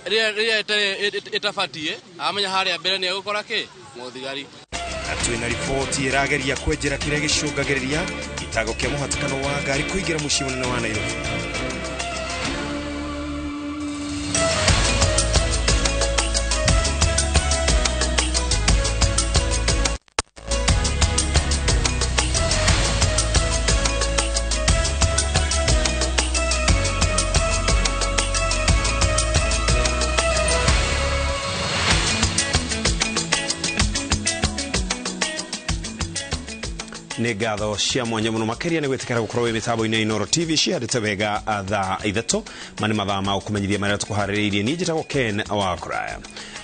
Rĩrĩa ĩtabatiĩ amenya harĩa mbere nĩ egũkora kĩ mũthigari. Na twĩna riboti ĩrageria kwenjera kĩrĩa gĩcũngagĩrĩria gĩtango kĩa mũhatĩkano wa ngari kũingĩra mũciĩ mũnene wa Nairobi. Nĩ ngatho cia mwanya mũno makĩria nĩ gwĩtĩkĩra gũkorwo wĩ mĩtambo-inĩ Inooro TV cihandĩte wega thaa 3 ma nĩ mathaa ma gũkũmenyithia marĩa tũkũharĩrĩirie. Niĩ njĩtagwo Ken wa Kũraya.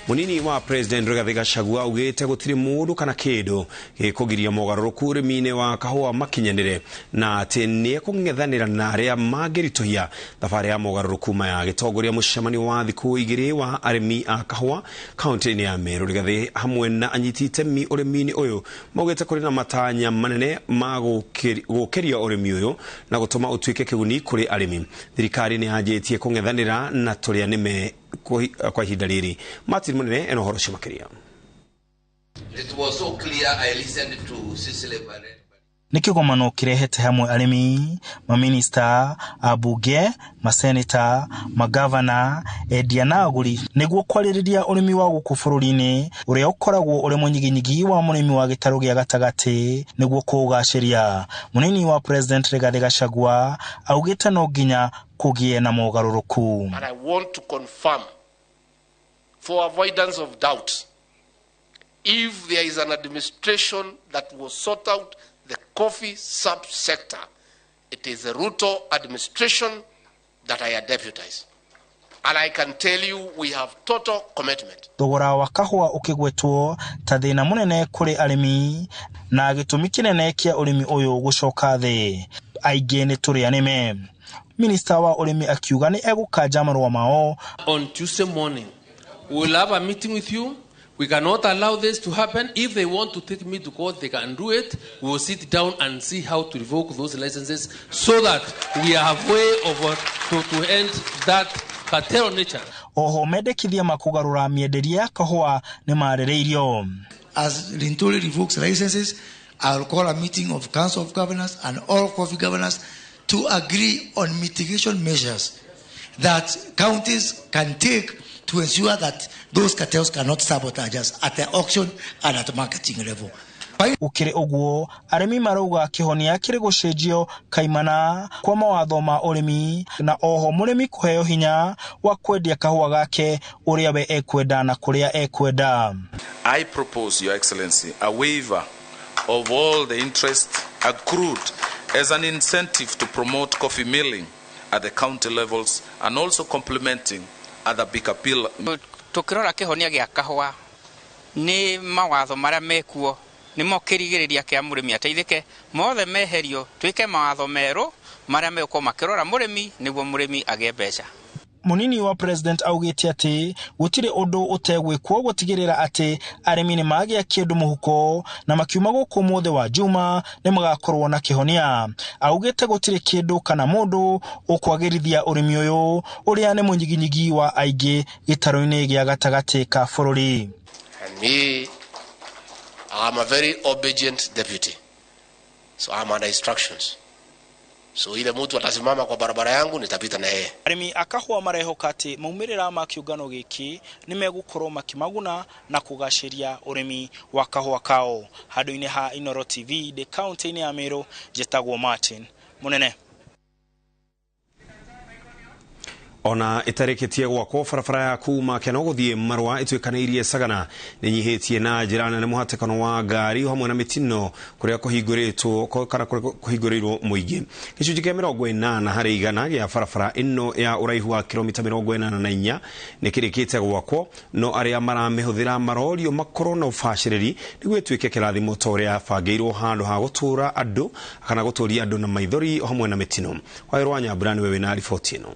Mũnini wa President Rigathi Gachagua augĩte gũtirĩ mũndũ kana kĩndũ gĩkũgiria mogarũrũku ũrĩmi-inĩ wa kahũa makinyanĩre na atĩ nĩ ekũng'ethanĩra na arĩa mangĩritũhia thabarĩ ya mogarũrũku maya. Agĩtongoria mũcemanio wa thikũ 2 wa arĩmi a kahũa kaunti-inĩ ya Meru, Rigathi hamwe na anyiti itemi ũrĩmi-inĩ ũyũ maugĩte kũrĩ na matanya manene ma gũkĩria ũrĩmi ũyũ na gũtũma ũtuĩke kĩguni kũrĩ arĩmi. Thirikari nĩ yanjĩtie kũng'ethanĩra na tũrĩa nĩme kwa ihinda rĩrĩ. Martin Munene ena ũhoro ũcio makĩria. It was so clear I listened to Cecily Barrett. Nĩ kĩgomano kĩrehete hamwe arĩmi, maminista, ambunge, maseneta, magavana, endia na agũri nĩguo kwarĩrĩria ũrĩmi wa gũkũ bũrũri-inĩ ũrĩa ũkoragwo ũrĩ mũnyiginyigi wa mũrĩmi wa gĩtarũ gĩa gatagatĩ nĩguo kũũgacĩria. Mũnini wa President Rigathi Gachagua augĩte no nginya kũgĩe na mogarũrũku. And I want to confirm for avoidance of doubt, if there is an administration that will sort out the coffee subsector, it is the Ruto administration that I deputize. And I can tell you we have total commitment. Thogora wa kahũa ũkĩgwetwo ta thĩna mũnene kũrĩ arĩmi na gĩtũmi kĩnene kĩa ũrĩmi ũyũ gũcoka thĩ. Aingĩ nĩ tũrĩa nĩme. Minista wa ũrĩmi akiuga nĩ egũkanja marũa mao. On Tuesday morning, we will have a meeting with you. We cannot allow this to happen. If they want to take me to court, they can do it. We will sit down and see how to revoke those licenses so that we have way of to end that cartel nature. Oho mendekithia makũgarũra mĩenderie ya kahũa nĩ marĩrĩirio. As Linturi revokes licenses, I will call a meeting of Council of Governors and all coffee governors to agree on mitigation measures that counties can take to ensure that those cartels cannot sabotage us at the auction and at marketing level. Ukiri ũguo arĩmi marauga kĩhonia kĩrĩ gũcenjio kaimana kwa mawatho ma ũrĩmi na oho mũrĩmi kũheo hinya wa kwendia kahũa gake ũrĩa we ekwenda na kũrĩa ekwenda. I propose, Your Excellency, a waiver of all the interest accrued as an incentive to promote coffee milling at the county levels and also complementing other bigger bill. Tukirora kĩhonia gĩa kahũa nĩ mawatho marĩa mekuo nĩmo kĩrigĩrĩria kĩa mũrĩmi ateithĩke mothe meherio twĩke mawatho merũ marĩa megũkorwo makĩrora mũrĩmi nĩguo mũrĩmi agĩe mbeca. Mũnini wa President augĩte atĩ gũtirĩ ũndũ ũtegwĩkwo gũtigĩrĩra atĩ arĩmi nĩ magĩa kĩndũ mũhuko na makiuma gũkũ mũthĩ wa Juma nĩ magakorwo na kĩhonia. Augĩte gũtirĩ kĩndũ kana mũndũ ũkwagĩrithia ũrĩmi ũyũ ũrĩa nĩ mũnyiginyigi wa aingĩ gĩtarũ-inĩ gĩa gatagatĩ ka bũrũri. And me, I'm a very obedient deputy. So I'm under instructions. So ile mtu atasimama kwa barabara yangu nitapita na yeye. Arĩmi a kahũa marehoka atĩ maumĩrĩra ma kĩũngano gĩkĩ nĩ megũkorwo makĩmaguna na kũgacĩria ũrĩmi wa kahũa kao. Handũ-inĩ ha Inooro TV ndĩ kaunti-inĩ ya Meru, njĩtagwo Martin Munene. Ona ĩtarĩkĩtie gwakwo barabara ya kuma Keno gũthiĩ Marũa ĩtuĩkanĩirie Sagana nĩnyihĩtie na njĩra nene mũhatĩkano wa ngari hamwe na mĩtino kũrĩa kũhingũrĩtwo kana kũhingũrĩirwo mũingĩ. Gĩcunjĩ kĩa 80% gĩa barabara ĩno ya ũraihu wa kilomita 84 nĩ kĩrĩkĩte gwakwo, no arĩa maramĩhũthĩra marorio makorwo na ũbacĩrĩri nĩguo ĩtuĩke kĩrathimo ta ũrĩa yabangĩirwo handũ ha gũtũra andũ kana gũtũria andũ na maithori hamwe na mĩtino. Wawerũ wa Nyambura nĩwe wĩna riboti ĩno.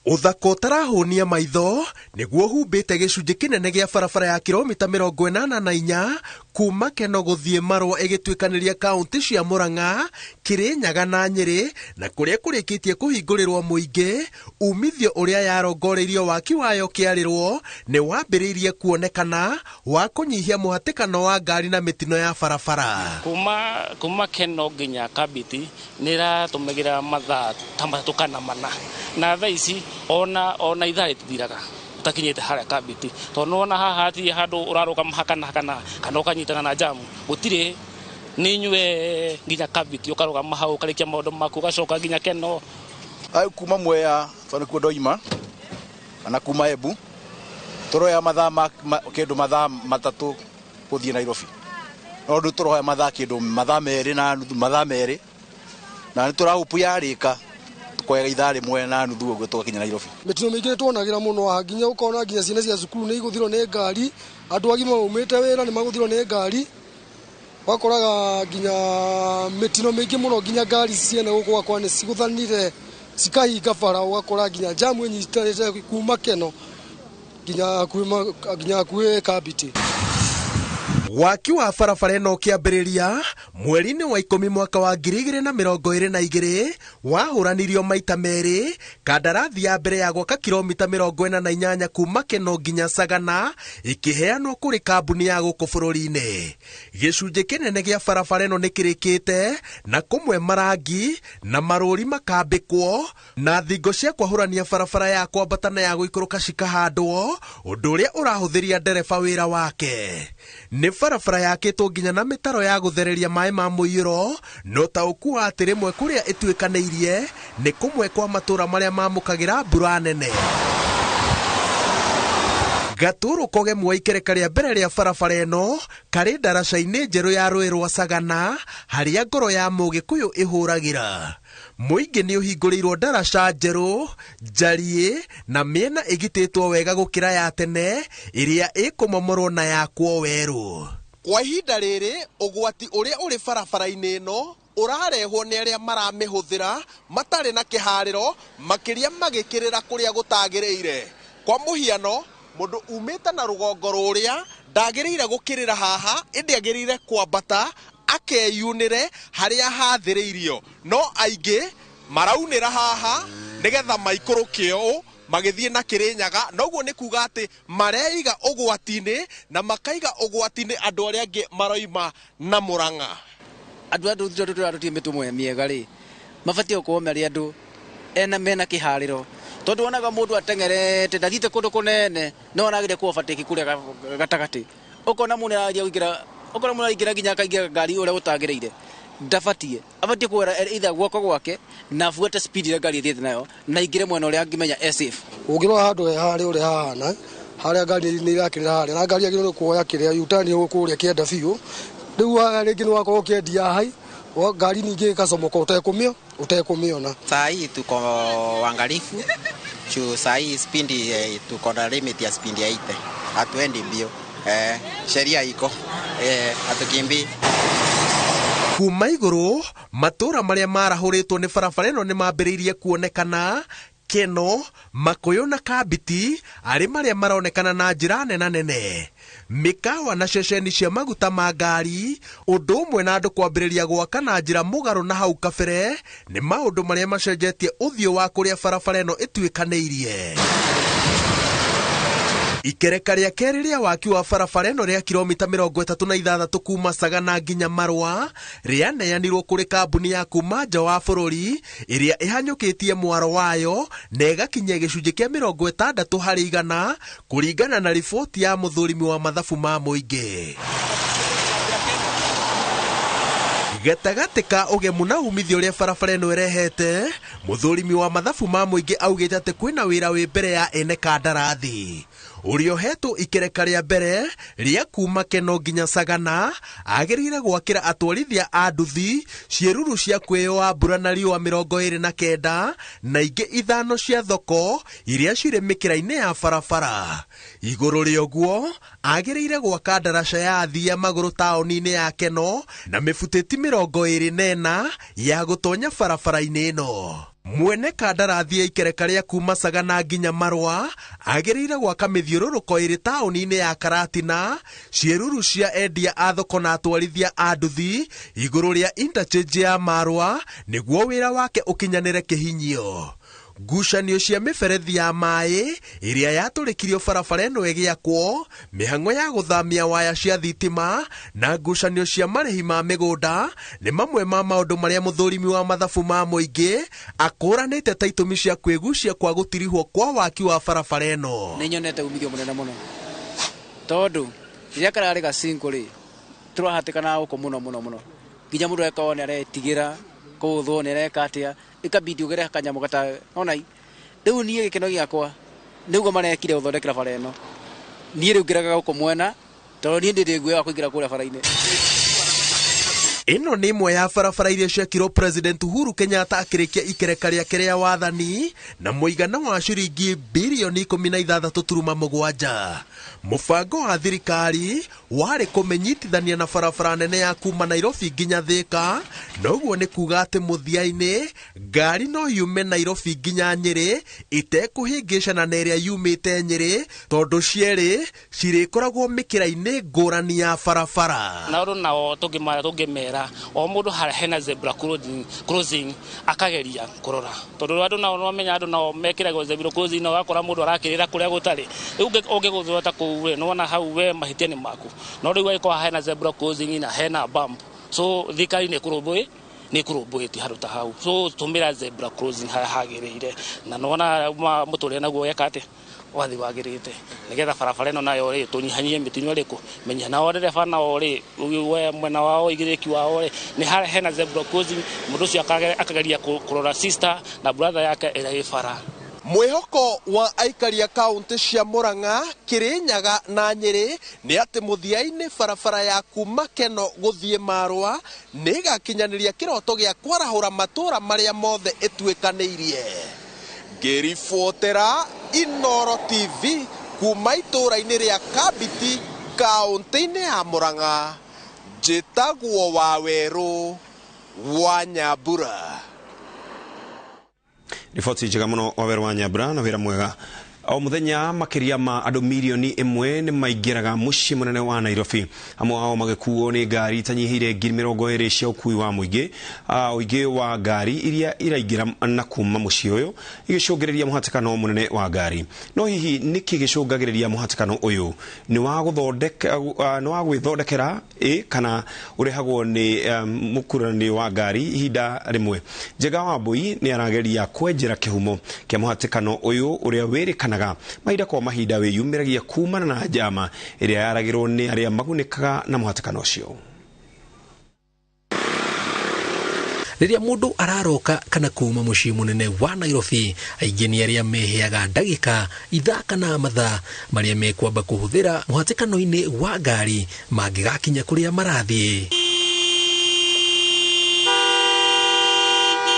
Ũthaka ũtarahũnia maitho nĩguo humbĩte gĩcunjĩ kĩnene gĩa barabara ya kilomita 84 Kuma Keno gũthiĩ Marũa ĩgĩtuĩkanĩria kaunti cia Murang'a, Kirinyaga na Nyĩrĩ, na kũrĩa kũrĩkĩtie kũhingũrĩrwo mũingĩ, umithio ũrĩa yarongoreirio waki wayo kĩarĩrwo nĩ wambĩrĩirie kuonekana wa kũnyihia mũhatĩkano wa ngari na mĩtino ya barabara. Kuma Keno nginya Kabiti nĩ ĩratũmĩgira mathaa ta 3 kana 4, na thaa ici ona ithaa rĩtithiraga utakinyite haria Kabiti, tondu wona haha hatirĩ handũ ũrarũgama hakana kana ũkanyitana na jamu, gũtirĩ, nĩ inyue nginya Kabiti ũkarũgama hau ũkarĩkia maũndũ maku ũgacoka nginya Keno. Kuma Mwea tondũ nĩkuo ndoima kana kuma Embu tũroya mathaa kĩndũ mathaa 3 gũthiĩ Nairobi, no rĩu tũroya mathaa kĩndũ mathaa 2.5 mathaa 2, na nĩ tũrahupu yarĩka tukoyaga ithaa 1.5 ũguo tũgakinya Nairobi. Mĩtino mĩingĩ nĩtuonagĩra mũno haha, nginya ũkona nginya ciana cia cukuru nĩ igũthirwo nĩ ngari, andũ agima maumĩte wĩra nĩ magũthirwo nĩ ngari, wakoraga nginya mĩtino mĩingĩ mũno, nginya ngari ciene gũkũ gwakwa nĩ cigũthanire cikahinga bara, ũgakora nginya jamu ĩnyitanĩte kuma Keno nginya hakuhĩ Kabiti. Waki wa barabara ĩno ũkĩambĩrĩria mweri-inĩ wa 10 mwaka wa 2022 wahũranirio maita 2, kandarathi ya mbere ya gwaka kilomita 48 kuma Keno nginya Sagana ĩkĩheanwo kũrĩ kambuni ya gũkũ bũrũri-inĩ. Gĩcunjĩ kĩnene gĩa barabara ĩno nĩkĩrĩkĩte na kũmwe marangi na marũri makambĩkwo na thingo cia kwahũrania barabara ya kwambata na ya gũikũrũka cikahandwo, ũndũ ũrĩa ũrahũthĩria ndereba wĩra wake. Nĩ barabara yakĩtwo nginya na mĩtaro ya gũthereria maĩ ma mũiyũro, no taũku wa atĩ rĩmwe kũrĩa ĩtuĩkanĩirie nĩ kũmwe kwa matũũra marĩa mamũkagĩra mbura nene. Gatũrũ kogemu wa ikereka rĩa mbere rĩa barabara ĩno karĩ ndaraca-inĩ njerũ ya rũĩ rwa Sagana, harĩa ngoro ya Mũgĩkũyũ ĩhũragĩra. Mũingĩ nĩ ũhingũrĩirwo ndaraca njerũ njariĩ na mĩena ĩgitĩtwo wega gũkĩra ya tene ĩrĩa ĩkũmomorwo na yakwo werũ. Kwa ihinda rĩrĩ ũgwati ũrĩa ũrĩ barabara-inĩ ĩno ũrarehwo nĩ arĩa maramĩhũthĩra matarĩ na kĩharĩro, makĩria magĩkĩrĩra kũrĩa gũtagĩrĩire. Kwa mũhiano, mũndũ umĩte na rũgongo rũrĩa ndagĩrĩire gũkĩrĩra haha, ĩndĩ agĩrĩire kwambata akeyunĩre harĩa hathĩrĩirio, no aingĩ maraunĩra haha nĩgetha maikũrũke ũũ magĩthiĩ na Kĩrĩnyaga, noguo nĩ kuga atĩ mareiga ũgwati-inĩ na makaiga ũgwati-inĩ andũ arĩa angĩ maroima na Murang'a. Andũ tũrĩa mĩtũmwe mĩega rĩ mabatiĩ gũkorwo marĩ andũ ena mena kĩharĩro, tondũ wonaga mũndũ ateng'erete ndathiĩte kũndũ kũnene no aragire kũ overtake kũrĩa gatagatĩ, ũkona mũndũ arageria kũingĩra, ũkona mũndũ araingĩra nginya akaingĩra ngari ũrĩa gũtagĩrĩire, ndabatiĩ, abatiĩ kuoera either guoko gwake na abuate speed ĩrĩa ngari ĩthiĩte nayo na aingĩre mwena ũrĩa angĩmenya e safe. Ũngĩrora handũ he harĩa ũrĩa hahana, harĩa ngari nĩ irakĩrĩra harĩa, na ngari yagĩrĩirwo nĩ kuoya kĩrĩa U-turn kũrĩa kĩenda biũ, rĩu haha rĩngĩ nĩ wakorwo ũkĩendia hai, ngari ningĩ ĩgacomoka ũtekũmĩona. Saa hii tuko uangalifu juu saa hii spindi tuko na limit ya spindi ya 80, hatuendi mbio, sheria iko, hatukimbii. Kuma igũrũ matũũra marĩa marahũrĩtwo nĩ barabara ĩno nĩ mambĩrĩirie kuonekana, Keno, Makũyũ na Kabiti arĩ marĩa maronekana na njĩra nena nene. Mĩkawa na ceceni cia maguta ma ngari ũndũ ũmwe na andũ kwambĩrĩria gwaka na njĩra mũgarũ na hau kabere nĩ maũndũ marĩa macenjetie ũthiũ wa kũrĩa barabara ĩno ĩtuĩkanĩirie. Ikereka rĩa kerĩ rĩa waki wa barabara ĩno rĩa kilomita 36 kuma Sagana nginya Marũa rĩaneanirwo kũrĩ kambuni ya kuma nja wa bũrũri ĩrĩa ĩhanyũkĩtie mwaro wayo na ĩgakinyia gĩcunjĩ kĩa 60 harĩ igana kũringana na riboti ya mũthũrimi wa mathabu ma mũingĩ. Gatagatĩ ka ũgemu na umithio ũrĩa barabara ĩno ĩrehete, mũthũrimi wa mathabu ma mũingĩ augĩte atĩ kwĩna wĩra wĩ mbere ya ene kandarathi. Ũrĩa ũhetwo ikereka rĩa mbere rĩa kuma Keno nginya Sagana agĩrĩire gwakĩra atwarithia a nduthi ciĩruru cia kwĩyoa mbura na riũa 29 na ingĩ 5 cia thoko iria cirĩ mĩkĩra-inĩ ya barabara. Igũrũ rĩa ũguo agĩrĩire gwaka ndaraca ya athii a magũrũ taũni-inĩ ya Keno na mĩbutĩti 24 ya gũtonya barabara-inĩ ĩno. Mwene kandarathi ya ikereka rĩa kuma Sagana nginya Marũa agĩrĩire gwaka mĩthiũrũrũko ĩrĩ taũni-inĩ ya Karatina, ciĩruru cia endia a thoko na atwarithia a nduthi igũrũ rĩa interchange ya Marũa nĩguo wĩra wake ũkinyanĩre kĩhinyio. Ngucanio cia mĩberethi ya maĩ ĩrĩa yatũrĩkirio barabara ĩno ĩgĩakwo, mĩhang'o ya gũthamia waya cia thitima na ngucanio cia marĩhi ma mĩgũnda nĩ mamwe ma maũndũ marĩa mũthũrimi wa mathabu ma mũingĩ akũranĩte ta itũmi cia kwĩgucia kwa gũtirihwo kwa waki wa barabara ĩno. Nĩ nyonete umithio mũnene mũno tondũ rĩrĩa kararĩ gacinko rĩ tũrahatĩkana gũkũ mũno mũno mũno nginya mũndũ akorwo nĩ aretigĩra kũũthwo nĩ areka atĩa ikabidi ugere kanyamũ gata ona rĩu niĩ gĩkeno gĩakwa nĩguo marekire gũthondekera bara ĩno niĩ rĩu ngĩraga gũkũ mwena tondũ niĩ ndĩ nguoya kũingĩra kũrĩa bara-inĩ. Ĩno nĩ ĩmwe ya barabara iria ciakirwo President Uhuru Kenyatta akĩrĩkia ikereka rĩake rĩa wathani na mũigana wa ciringi birioni 16.7. Mũbango wa thirikari warĩ kũmĩnyitithania na barabara nene ya kuma Nairobi nginya Thika, noguo nĩ kuga atĩ mũthia-inĩ ngari no yume Nairobi nginya Nyĩrĩ itekũhĩngĩcana na ĩrĩa yumĩte Nyĩrĩ tondũ cierĩ cirĩkoragwo mĩkĩra-inĩ ngũrani ya barabara. Na ũndũ nao tũngĩmera o mũndũ harĩa hena zebra crossing akageria kũrora tondũ andũ nao no menya andũ nao mekĩragwo zebra crossing na ũgakora mũndũ arakĩrĩra kũrĩa gũtarĩ. Rĩu ũngĩgũthwo ta kũu rĩ nĩwona hau we mahĩtia nĩ maku, no rĩu angĩkorwo hena zebra crossing na hena bump, so thirikari nĩ kũrũmbũĩtie handũ ta hau, so tũmĩra zebra crossing harĩa hagĩrĩire na nĩwona mũtũrĩre naguo weka atĩa wathi wagĩrĩte nĩgetha barabara ĩno nayo rĩ tũnyihanyihie mĩtino ĩrĩkũ menya nao ndereba nao rĩ we mwena wao igĩrĩki wao rĩ nĩ harĩa hena zebra crossing mũndũ ũcio akageria kũrora sister na brother yake ĩrĩa ĩ bara. Mwĩhoko wa aikari a kaũntĩ cia Murang'a, Kirinyaga na Nyĩrĩ nĩ atĩ mũthia-inĩ barabara ya kuma Keno gũthiĩ Marũa nĩ ĩgakinyanĩria kĩroto gĩa kwarahũra matũũra marĩa mothe ĩtuĩkanĩirie. Ngĩribotera Inooro TV kuma itũũra-inĩ rĩa Kambiti kaũntĩ-inĩ ya Murang'a, njĩtagwo Wawerũ wa Nyambura. Riboti njega mũno Wawerũ wa Nyambura na wĩra mwega. O mũthenya makĩria ma andũ mirioni 1 nĩ maingĩraga mũciĩ mũnene wa Nairobi, amwe ao magĩkuo nĩ ngari itanyihĩire 20,000 cia ũkui wa mũingĩ. Ũingĩ wa ngari iria iraingĩra na kuma mũciĩ ũyũ igĩcũngĩrĩria mũhatĩkano mũnene wa ngari. No hihi nĩkĩ gĩcũngagĩrĩria mũhatĩkano ũyũ? Nĩ wa gwĩthondekera kana ũrehagwo nĩ mũkuranio wa ngari ihinda rĩmwe? Njega wa Mbui nĩ arageria kwenjera kĩhumo kĩa mũhatĩkano ũyũ ũrĩa wĩrĩkanaga mahinda kwa mahinda wĩyumĩragia kumana na njama ĩrĩa yaragĩrwo nĩ arĩa magunĩkaga na mũhatĩkano ũcio. Rĩrĩa mũndũ araroka kana kuma mũciĩ mũnene wa Nairobi, aingĩ nĩ arĩa meheaga ndagĩka, ithaa kana mathaa marĩa mekwamba kũhũthĩra mũhatĩkano-inĩ wa ngari mangĩgakinya kũrĩa marathiĩ.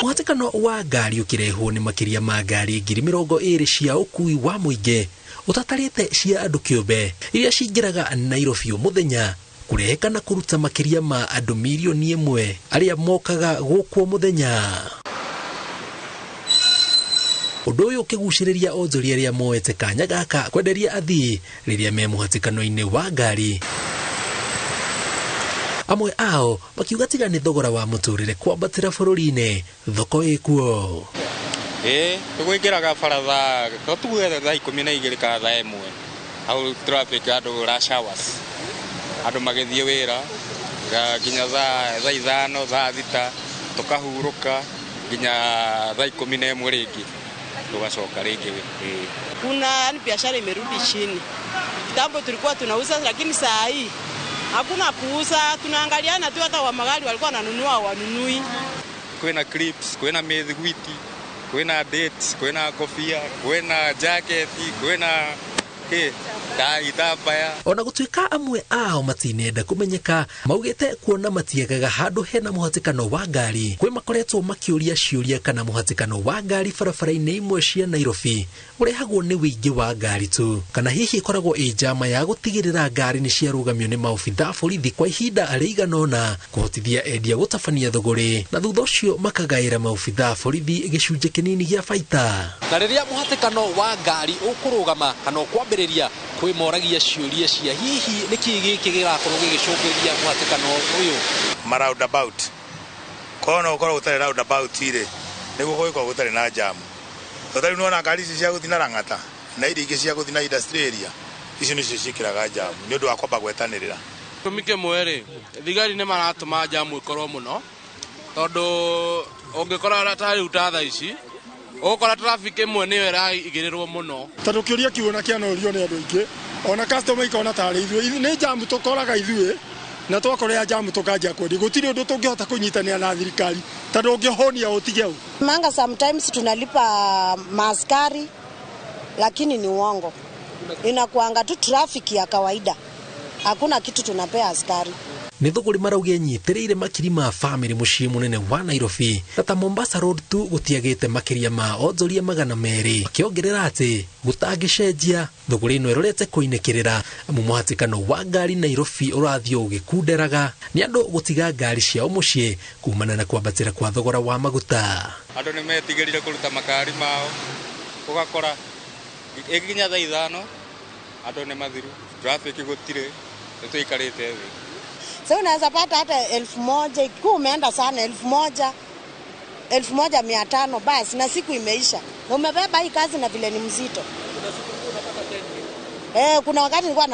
Mũhatĩkano wa ngari ũkĩrehwo nĩ makĩria ma ngari 20,000 cia ũkui wa mũingĩ ũtatarĩte cia andũ kĩũmbe iria cingĩraga Nairobi mũthenya kũrehe kana kũruta makĩria ma andũ mirioni 1 arĩa mokaga gũkũ mũthenya. Ũndũ ũyũ ũkĩgucĩrĩria onjoria arĩa moete kanya gaka kwenderia athii rĩrĩa me mũhatĩkano-inĩ wa ngari. Amwe ao makiuga tiga nĩ thogora wa mũtũrĩre kwambatĩra bũrũri-inĩ, thoko ĩkuo. Tũkũingĩraga bara thaa tuge thaa 12 kana thaa 1 hau traffic andũ rush hours andũ magĩthiĩ wĩra nginya thaa 5 thaa 6 tũkahurũka nginya thaa 11 rĩngĩ tugacoka rĩngĩ. Kuna yani biashara imerudi chini. Kitambo tulikuwa tunauza, lakini saa hii hakuna kuuza, tunaangaliana tu, hata wa magari walikuwa wananunua wanunui. Kwina clips, kwina mĩthiguiti, kwina dates, kwina kofia, kwina jacket, kwina Kĩ itambaya. Ona gũtuĩka amwe ao matinenda kũmenyeka, maugĩte kuona matiagaga handũ hena mũhatĩkano wa ngari, kwĩ makoretwo makĩũria ciũria kana mũhatĩkano wa ngari barabara-inĩ imwe cia Nairobi ũrehagwo nĩ wĩingĩ wa ngari tu, kana hihi ĩkoragwo ĩ njama ya gũtigĩrĩra ngari nĩ ciarũgamio nĩ maobitha borithi kwa ihinda rĩigana ũna kũhotithia endia gũtabania thũgũrĩ, na thutha ũcio makagaĩra maobitha borithi gĩcunjĩ kĩnini gĩa baita. Na rĩrĩa mũhatĩkano wa ngari ũkũrũgama kana ũkwambĩrĩria, kwĩ moragia ciũria cia hihi nĩkĩ gĩkĩ gĩrakorwo gĩgĩcũngĩrĩria mũhatĩkano ũyũ. Ma roundabout kono ũkorwo gũtarĩ roundabout rĩ, nĩguo gũgĩkorwo gũtarĩ na jamu. Tondũ rĩu nĩwona ngari ici cia gũthiĩ na Lang'ata na iria ingĩ cia gũthiĩ na industry area, icio nĩcio ciĩkĩraga jamu nĩ ũndũ wa kwamba gwetanĩrĩra. Gĩtũmi kĩmwe rĩ, thigari nĩ maratũma jamu ĩkorwo mũno, tondũ ũngĩkora ta rĩu ta thaa ici ũgũkora traffic ĩmwe nĩyo ĩraigĩrĩrwo mũno. Tondũ kĩũria kĩu ona kĩanorio nĩ andũ aingĩ, ona customer ikona tarĩ ithuĩ, nĩ jamu tũkoraga ithuĩ, na twakorea jamu tũkanjia kwendia. Gũtirĩ ũndũ tũngĩhota kũnyitanĩra na thirikari tondũ ũngĩhũnia ũtige ũ. Manga sometimes tunalipa maaskari, lakini ni uongo. Inakuanga tu traffic ya kawaida, hakuna kitu tunapea askari. Nĩ thũgũrĩ marauga ĩnyitĩrĩire makiri ma bamĩrĩ mũciĩ mũnene wa Nairobi, na ta Mombasa Road tu gũtiagĩte makĩria ma onjoria 200, makĩongerera atĩ gũtangĩcenjia thũgũrĩ ĩno ĩrorete kũinĩkĩrĩra, amu mũhatĩkano wa ngari Nairobi ũrathiĩ ũgĩkunderaga nĩ andũ gũtiga ngari ciao mũciĩ kumana na kwambatĩra kwa thogora wa maguta. Andũ nĩ metigĩrire kũruta makari mao, ũgakora ĩginya thaa 5 andũ nĩ mathiru, traffic gũtirĩ, nĩtũikarĩte thĩ. Sasa unaweza pata hata 1000, ikiwa umeenda sana 1000, 1500 basi, na siku imeisha. Na umebeba hii kazi na vile ni mzito. Kuna wakati nilikuwa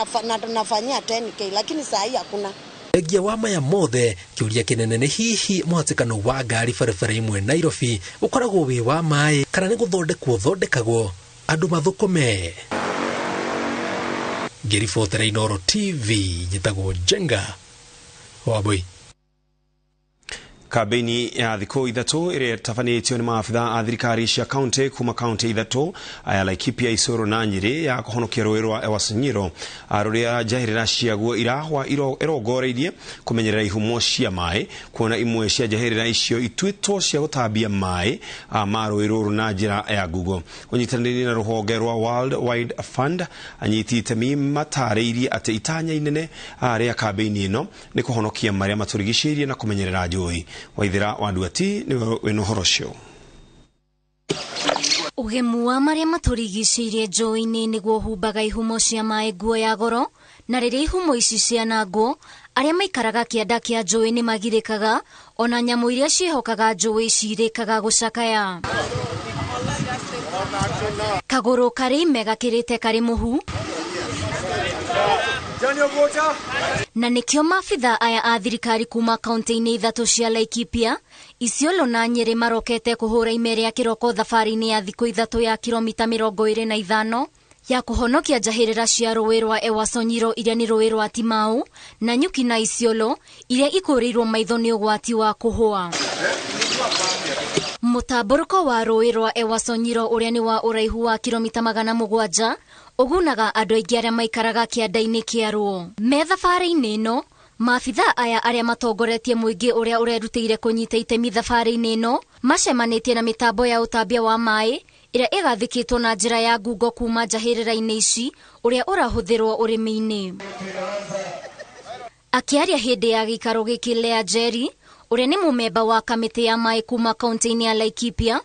nafanyia 10k, lakini saa hii hakuna. Thengia wa maya mothe, kĩũria kĩnene nĩ hihi mũhatĩkano wa ngari barabara imwe Nairobi ũkoragwo wĩ wa maĩ kana nĩ gũthondekwo thondekagwo andũ mathũkũme. Ngĩribotera Inooro TV, njĩtagwo Njenga Wabui. Kambĩini ya thikũ 3 ĩrĩa ĩtabanĩtio nĩ maabitha a thirikari cia kaunti kuma kaunti 3 ya Laikipia, Isiolo na Nyĩrĩ ya kũhonokia rũĩ rwa Ewaso Nyiro rũrĩa njahĩrĩra ciaguo irahwa ĩrongoreirie kũmenyerera ihumo cia maĩ, kuona imwe cia njahĩrĩra icio ituĩtwo cia gũtambia maĩ ma rũĩ rũrũ na njĩra ya ngungo. Ũnyitanĩri na rũhonge rwa World Wide Fund, anyiti itemi matarĩirie atĩ itanya inene rĩa kambĩini ĩno nĩ kũhonokia marĩa matũrigicĩirie na kũmenyerera njũĩ. Waithera wa Nduati nĩwe wĩna ũhoro ũcio. Ũgemu wa marĩa matũrigicĩirie njũĩ-inĩ nĩguo ũhumbaga ihumo cia maĩ nguo ya goro, na rĩrĩa ihumo ici cianangwo, arĩa maikaraga kĩanda kĩa njũĩ nĩ magirĩkaga, ona nyamũ iria ciĩhokaga njũĩ cirĩkaga gũcakaya. Kagũrũ karĩ ime gakĩrĩte karĩ mũhu, na nĩkĩo maabitha aya a thirikari kuma kaunti-inĩ 3 cia Laikipia, Isiolo na Nyĩrĩ marokete kũhũra ime rĩa kĩroko thabarĩ-inĩ ya thikũ 3 ya kilomita 25 ya kũhonokia njahĩrĩra cia rũĩ rwa Ewaso Nyiro iria nĩ rũĩ rwa Timau na Nyuki na Isiolo iria ikũrĩirwo maitho nĩ ũgwati wa kũhũa. Mũtambũrũko wa rũĩ rwa Ewaso Nyiro ũrĩa nĩ wa ũraihu wa kilomita 700 ũgunaga andũ aingĩ arĩa maikaraga kĩanda-inĩ kĩa ruo. Me thabarĩ-inĩ ĩno, maabitha aya arĩa matongoretie mũingĩ ũrĩa ũrerutĩire kũnyita itemi thabarĩ-inĩ ĩno macemanĩtie na mĩtambo ya ũtambia wa maĩ ĩrĩa ĩgathĩkĩtwo na njĩra ya ngungo kuma njahĩrĩra-inĩ ici ũrĩa ũrahũthĩrwo ũrĩmi-inĩ. Akĩaria hĩndĩ ya gĩikaro gĩkĩ, Lea Njeri ũrĩa nĩ mũmemba wa kamĩtĩ ya maĩ kuma kaunti-inĩ ya Laikipia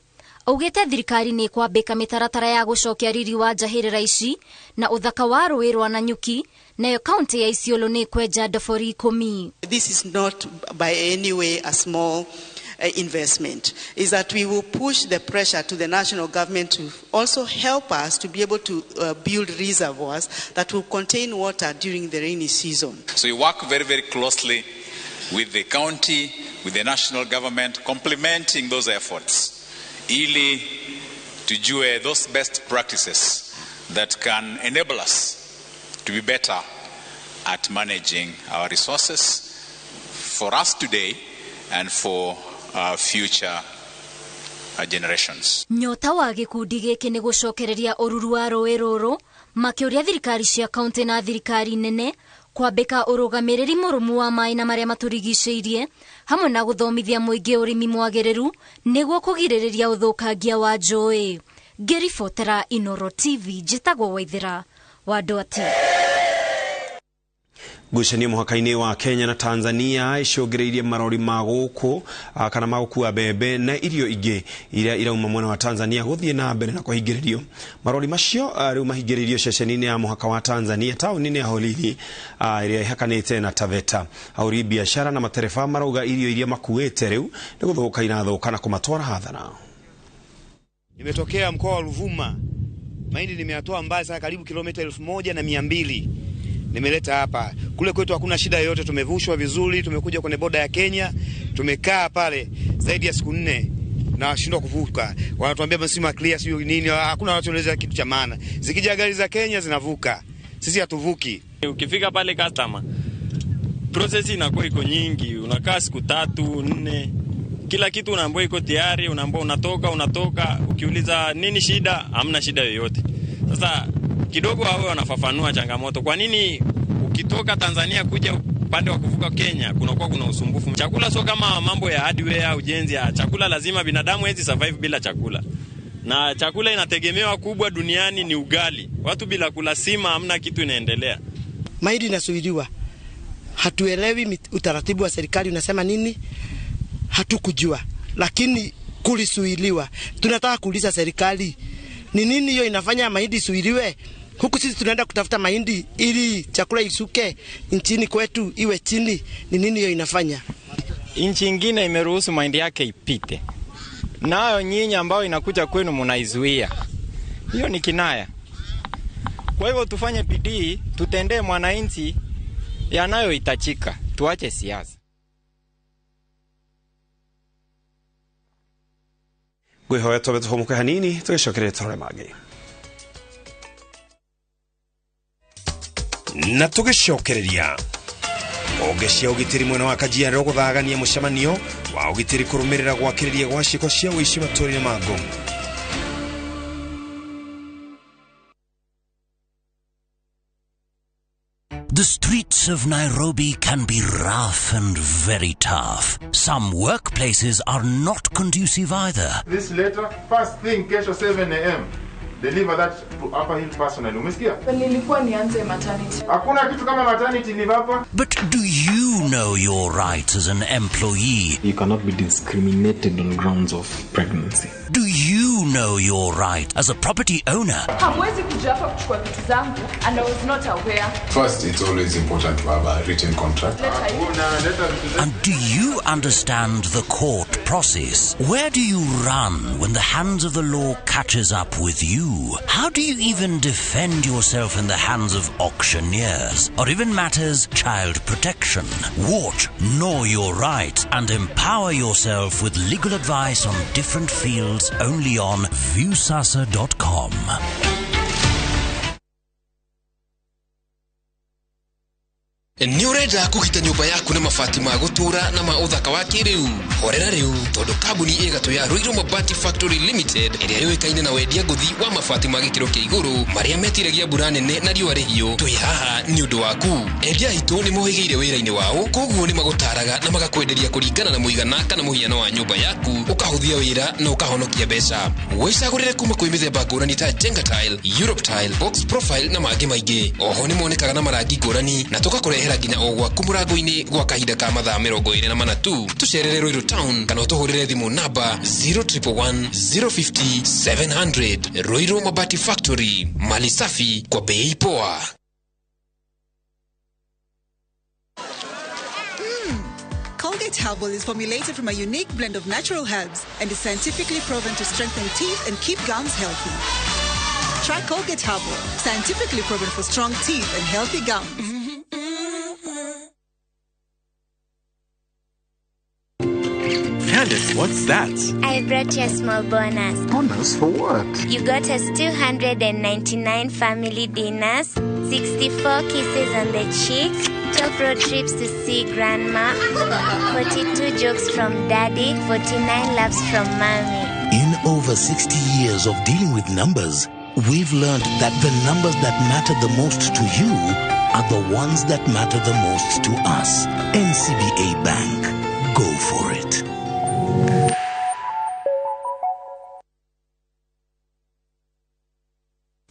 augĩte thirikari nĩ ĩkwambĩka mĩtaratara ya gũcokia riri wa njahĩrĩra ici na ũthaka wa rũĩ rwa Nanyuki, nayo kaunti ya Isiolo nĩ ĩkwenja ndobori 10. This is not by any way a small investment. Is that we will push the pressure to the national government to also help us to be able to build reservoirs that will contain water during the rainy season. So we work very, very closely with the county, with the national government, complementing those efforts ili tujue those best practices that can enable us to be better at managing our resources for us today and for our future generations. Nyota wa gĩkundi gĩkĩ nĩ gũcokereria ũruru wa rũĩ rũrũ Makĩũria thirikari cia kaunti na thirikari nene kwambĩka ũrũgamĩrĩri mũrũmu wa maĩ na marĩa matũrigicĩirie hamwe na gũthomithia mũingĩ ũrĩmi mwagĩrĩru nĩguo kũgirĩrĩria ũthũkangia wa njũĩ. Ngĩribotera Inoro TV, njĩtagwo Waithera wa Ndwati. Ngucanio mũhaka-inĩ wa Kenya na Tanzania icũngĩrĩirie marori ma gũkũ kana ma gũkua mbembe na irio ingĩ iria irauma mwena wa Tanzania gũthiĩ na mbere na kũhingĩrĩrio. Marori macio rĩu mahingĩrĩirio ceceni-inĩ ya mũhaka wa Tanzania taũni-inĩ ya Holili ĩrĩa ĩhakanĩte na Taveta. Ahũri biacara na matereba marauga irio iria makuĩte rĩu nĩ gũthũka irathũka na kũmatwara hathara. Nimetokea mkoa wa Ruvuma, mahindi nimeyatoa mbali sana, karibu kilomita 1200 nimeleta hapa. Kule kwetu hakuna shida yoyote, tumevushwa vizuri, tumekuja kwenye boda ya Kenya, tumekaa pale zaidi ya siku 4 na washindwa kuvuka. Wanatuambia msimu clear sio nini, hakuna wanachoeleza kitu cha maana. Zikija gari za Kenya zinavuka, sisi hatuvuki. Ukifika pale customer, process inakuwa iko nyingi, unakaa siku 3, 4. Kila kitu unaambiwa iko tayari, unaambiwa unatoka, ukiuliza nini shida, hamna shida yoyote. Sasa kidogo hao wanafafanua changamoto. Kwa nini ukitoka Tanzania kuja upande wa kuvuka Kenya kunakuwa kuna usumbufu? Chakula sio kama mambo ya hardware, ujenzi ya chakula, lazima binadamu hawezi survive bila chakula. Na chakula inategemewa kubwa duniani ni ugali. Watu bila kula sima hamna kitu inaendelea. Mahindi inasuiliwa. Hatuelewi utaratibu wa serikali unasema nini? Hatukujua, lakini kulisuiliwa. Tunataka kuuliza serikali ni nini hiyo inafanya mahindi isuiliwe? Huku sisi tunaenda kutafuta mahindi ili chakula isuke nchini kwetu iwe chini. Ni nini hiyo inafanya? Nchi nyingine imeruhusu mahindi yake ipite, nayo nyinyi ambao inakuja kwenu mnaizuia. Hiyo ni kinaya. Kwa hivyo tufanye bidii, tutendee mwananchi yanayohitajika, tuache siasa. Ngwihoya twambe tũhũmũke hanini tũgĩcokereria tũrore mangĩ. Na tũgĩcokereria honge cia ũgitĩri mwena wa Kajiado gũthagania mũcemanio wa ũgitĩri kũrũmĩrĩra gwakĩrĩria gwa ciĩko cia ũici matũũra-inĩ ma Ngong. The streets of Nairobi can be rough and very tough. Some workplaces are not conducive either. This letter, first thing, kesho 7 a.m. Deliver that to Upper Hill personally. Umesikia? Nilikuwa nianze maternity. Hakuna kitu kama maternity leave hapa. But do you know your rights as an employee? You cannot be discriminated on grounds of pregnancy. Do you know your right as a property owner? Hamwezi kuja hapa kuchukua vitu zangu and I was not aware. First, it's always important to have a written contract. And do you understand the court process? Where do you run when the hands of the law catches up with you? How do you even defend yourself in the hands of auctioneers or even matters child protection? Watch Know Your Right and empower yourself with legal advice on different fields only on Viusasa.com. Nĩ ũrenda kũgita nyũmba yaku na mabati ma gũtũũra na ma ũthaka wa kĩrĩu? Horera rĩu tondũ kambuni ĩgatũ ya Ruiru Mabati Factory Limited ĩrĩa yũĩkaine na wendia ngũthi wa mabati ma gĩkĩro kĩa igũrũ marĩa metiragia mbura nene na riũa rĩhiũ, twĩ haha nĩ ũndũ waku. Endia aitũ nĩ mohĩgĩire wĩra-inĩ wao, koguo nĩ magũtaraga na magakwenderia kũringana na mũigana kana mũhiano wa nyũmba yaku, ũkahũthia wĩra na ũkahonokia mbeca. Wĩcagũrĩre kuma kwĩ mĩthemba ngũrani ta Jenga Tile, Europe Tile, Box Profile na mangĩ maingĩ. Oho nĩ monekaga na marangi ngũrani na tũgakũrehera nginya o gwaku mũrango-inĩ gwa kahinda ka mathaa 24 tu. Tũcerere Ruiru Town kana ũtũhũrĩre thimũ namba 0111 050 700. Ruiru Mabati Factory, mali safi kwa bei poa. Colgate Herbal is formulated from a unique blend of natural herbs and is scientifically proven to strengthen teeth and keep gums healthy. Try Colgate Herbal, scientifically proven for strong teeth and healthy gums. Candace, what's that? I brought you a small bonus. Bonus for what? You got us 299 family dinners, 64 kisses on the cheek, 12 road trips to see grandma, 42 jokes from daddy, 49 laughs from mommy. In over 60 years of dealing with numbers, We've learned that the numbers that matter the most to you are the ones that matter the most to us. NCBA Bank. Go for it.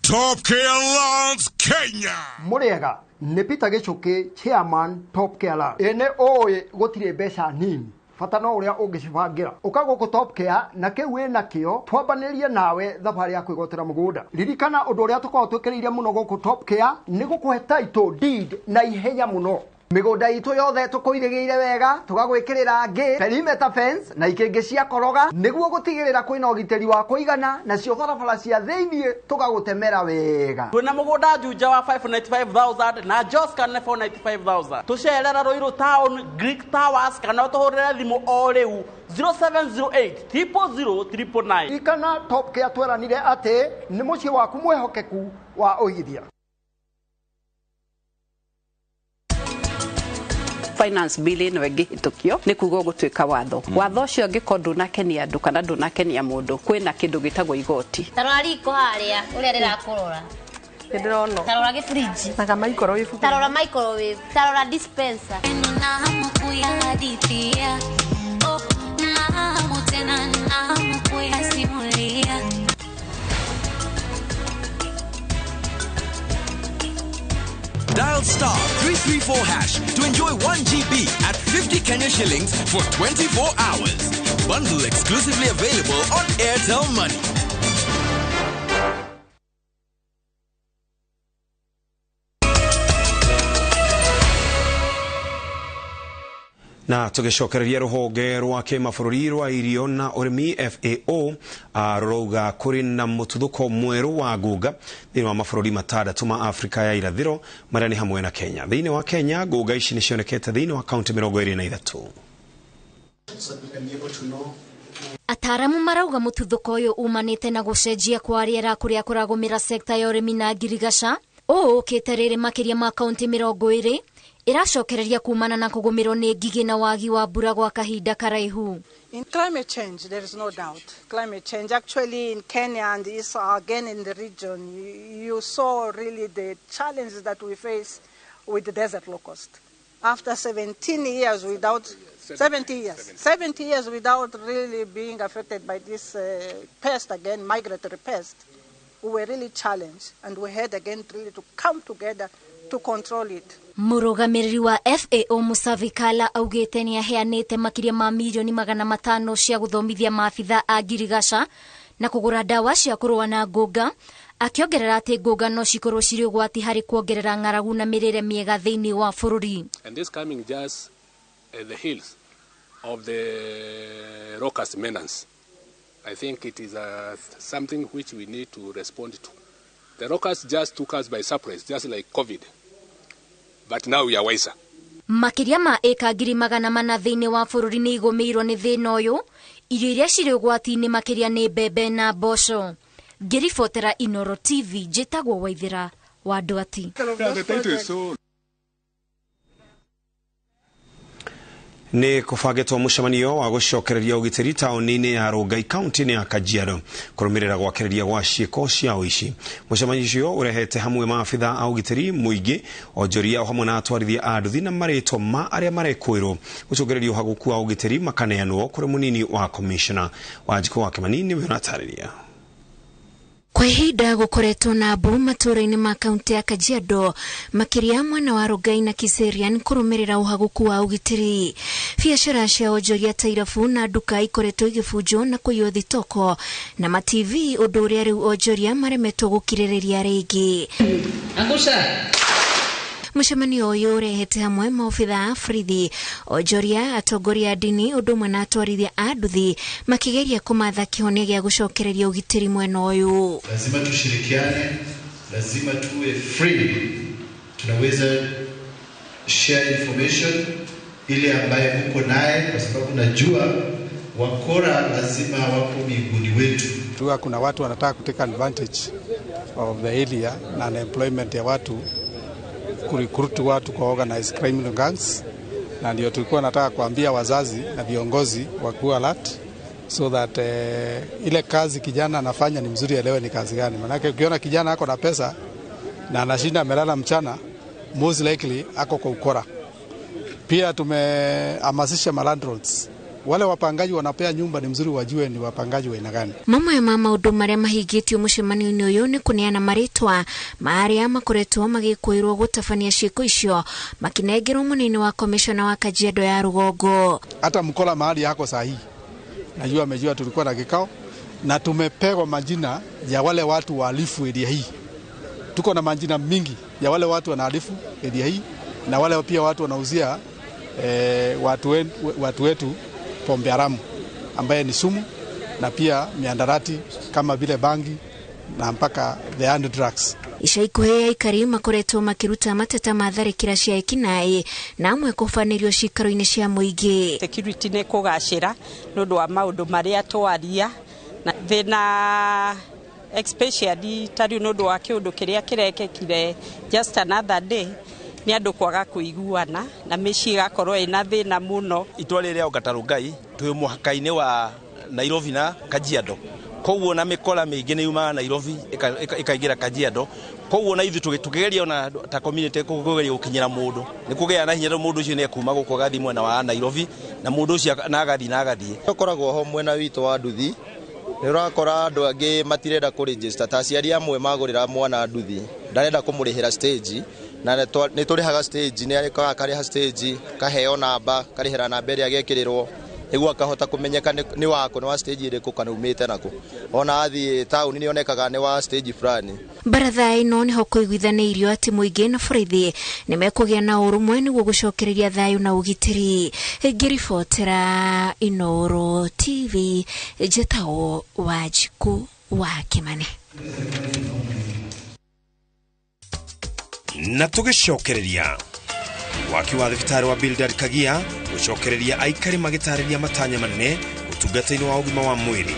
Top Care Lawns Kenya. Muriega nĩ Peter Gĩchũkĩ, chairman Top Care Lawns. Ĩ nĩ ũĩ gũtirĩ mbeca nini, bata no ũrĩa ũngĩcibangĩra. Ũka gũkũ Top Care na kĩu wĩ nakĩo twambanĩrie nawe thabarĩ ya kwĩgwatĩra mũgũnda. Ririkana ũndũ ũrĩa tũkoragwo twĩkĩrĩire mũno gũkũ Top Care nĩ gũkũhe title deed na ihenya mũno. Mĩgũnda itũ yothe tũkũirĩgĩire wega, tũgagwĩkĩrĩra ngĩ, perimeter fence na ikĩngĩ cia koroga nĩguo gũtigĩrĩra kwĩna ũgitĩri wa kũigana, nacio barabara cia thĩiniĩ tũgagũtemera wega. Twĩna mũgũnda Juja wa 595,000 na Joska nĩ 495,000. Tũcerera Ruiru Town, Greek Towers, kana ũtũhũrĩre thimũ o rĩu 0708 000 999. Ririkana Top Care tweranire atĩ nĩ mũciĩ waku mwĩhokeku wa ũigithia. Finance bill ĩno ĩngĩhĩtũkio nĩ kuga ũgũtuĩka watho. Watho ũcio angĩkorwo ndũnakenia andũ kana ndũnakenia mũndũ, kwĩna kĩndũ gĩtagwo igoti. Tarora riko harĩa ũrĩa rĩrakũrora. Nĩndĩrona. Tarora gĩbrinji. Na ga microwave. Tarora microwave. Tarora dispenser. Dial star 334 hash to enjoy 1 GB at 50 Kenya shillings for 24 hours. Bundle exclusively available on Airtel Money. Na tugicokereria ruhonge rwa kimabũrũri rwa irio na ũrĩmi FAO rũrauga kũrĩ na mũtuthũko mwerũ wa ngũnga thĩinĩ wa mabũrũri matandatũ ma Afrika ya irathĩro marĩa nĩ hamwe na Kenya. Thĩinĩ wa Kenya ngũnga ici nĩcionekete thĩinĩ wa kaunti 23. Ataramu marauga mũtuthũko ũyũ umanĩte na gũcenjia kwa rĩera kũrĩa kũragũmĩra sekta ya ũrĩmi na ngirigaca. Ũũ ũkĩte rĩrĩ makĩria ma kaunti 20 iracokereria kumana na kũgũmĩrwo nĩ ngigĩ na wagi wa mbura gwa kahinda karaihu. In climate change, there is no doubt. Climate change, actually in Kenya and is again in the region, you saw really the challenges that we face with the desert locust. After 17 years without, 70 years without really being affected by this pest again, migratory pest, we were really challenged and we had again really to come together to control it. Mũrũgamĩrĩri wa FAO Musavi Kala augĩte nĩ aheanĩte makĩria ma mirioni 500 cia gũthomithia maabitha a ngirigaca na kũgũra ndawa cia kũrũa na ngũnga, akĩongerera atĩ ngũnga no cikorwo cirĩ ũgwati harĩ kuongerera ng'aragu na mĩrĩre mĩega thĩinĩ wa bũrũri. And this coming just at the heels of the locust menace. I think it is something which we need to respond to. The locusts just took us by surprise, just like COVID. But now we are wiser. Makĩria ma ĩka 400 thĩinĩ wa bũrũri nĩ igũmĩirwo nĩ thĩna ũyũ. Irio iria cirĩ ũgwati-inĩ makĩria nĩ mbembe na mboco. Ngĩribotera Inoro TV, njĩtagwo Waithĩra wa Ndwati. Nĩ kũbangĩtwo mũcemanio wa gũcokereria ũgitĩri taũni-inĩ ya Rongai kaunti-inĩ ya Kajiado kũrũmĩrĩra gwakĩrĩria gwa ciĩko cia ũici. Mũcemanio ũcio ũrehete hamwe maabitha a ũgitĩri mũingĩ, onjoria o hamwe na atwarithia a nduthi na marĩtwa ma arĩa marekũĩrwo gũcũngĩrĩria ũhagũku wa ũgitĩri makaneanwo kũrĩ mũnini wa komishona. Wanjikũ wa Kĩmani nĩwe ũratarĩria. Kwa ihinda gũkoretwo na mbu matũũra-inĩ ma kaunti ya Kajiado makĩria mwena wa Rongai na Kiserian kũrũmĩrĩra ũhagũku wa ũgitĩri. Biacara cia onjoria ta irabu na nduka ikoretwo igĩbunjwo na kũiywo thitoko na ma TV, ũndũ ũrĩa rĩu onjoria maremetwo gũkirĩrĩria rĩngĩ. Mũcemanio ũyũ ũrehete hamwe maobitha a borithi, onjoria, atongoria a ndini ũndũ ũmwe na atwarithia a nduthi makĩgeria kũmatha kĩhonia gĩa gũcokereria ũgitĩri mwena ũyũ. Lazima tushirikiane, lazima tuwe free, tunaweza share information ile ambaye mko naye, kwa sababu najua wakora lazima wapo miguuni wetu. Kuna watu wanataka kuteka advantage of the area na unemployment ya watu, kurecruit watu kwa organized criminal gangs, na ndio tulikuwa nataka kuambia wazazi na viongozi wakuwa alert, So that ile kazi kijana anafanya ni mzuri, elewe ni kazi gani. Manake ukiona kijana ako na pesa na anashinda amelala mchana, most likely ako kwa ukora. Pia tumehamasisha malandlords, wale wapangaji wanapea nyumba ni mzuri wajue ni wapangaji wa aina gani. Mamwe ma maũndũ marĩa mahingĩtio mũcemanio-inĩ ũyũ nĩ kũneana marĩtwa ma arĩa makoretwo magĩkũĩrwo gũtabania ciĩko icio makinengerwo mũnini wa komishona wa Kajiado ya Rũgongo. Hata mkola mahali yako sahihi, najua amejua tulikuwa na kikao na tumepegwa majina ya wale watu wahalifu area hii. Tuko na majina mingi ya wale watu wanahalifu area hii na wale pia watu wanauzia watu wetu pombe haramu ambaye ni sumu na pia miandarati kama vile bangi na mpaka the hand drugs. Ica ikuhĩ aikari makoretwo makiruta mateta ma tharĩkĩra cia ekinaĩ na amwe kũbanĩrio ciikaro-inĩ cia mũingĩ. Security nĩ kũgacĩra nĩ ũndũ wa maũndũ marĩa twaria na thĩna especially ta rĩu nĩ ũndũ wa kĩũndũ kĩrĩa kĩrekĩkire just another day nĩ andũ kwaga kũiguana na mĩciĩ ĩgakorwo ĩna thĩna mũno. Itua rĩrĩa Ongata Rongai twĩ mũhaka-inĩ wa Nairobi na Kajiado, koguo na mĩkora mĩingĩ nĩ yumaga Nairobi ĩkaingĩra Kajiado, koguo na ithuĩ tũkĩgeria ona ta community kũgeria gũkinyĩra mũndũ nĩ kũgĩa na hinya tondũ mũndũ ũcio nĩ ekuma gũkũ agathiĩ mwena wa Nairobi na mũndũ ũcio na agathiĩ na agathiĩ. Ũkoragwo ho mwena witũ wa nduthi nĩ ũrakora andũ angĩ matirenda kũregister, ta aciari amwe magũrĩra mwana nduthi ndarenda kũmũrĩhĩra stage, na nĩ tũrĩhaga stage, nĩ akarĩha stage kaheo namba karĩhĩra namba ĩrĩa agekĩrĩrwo nĩguo akahota kũmenyeka nĩ wako nĩ wa stage ĩrĩkũ kana umĩte nako, ona athiĩ taũni nĩ onekaga nĩ wa stage fulani. Baratha ĩno nĩho kũiguithanĩirio atĩ mũingĩ na borithi nĩ mekũgĩa na ũrũmwe nĩguo gũcokereria thayũ na ũgitĩri. Ngĩribotera Inooro TV, njĩtagwo Wanjikũ wa Kĩmani. Na tũgĩcokereria waki wa thibitarĩ wa Bildad Kagia gũcokereria aikari magĩtarĩria matanya manene ũtungata-inĩ wa ũgima wa mwĩrĩ.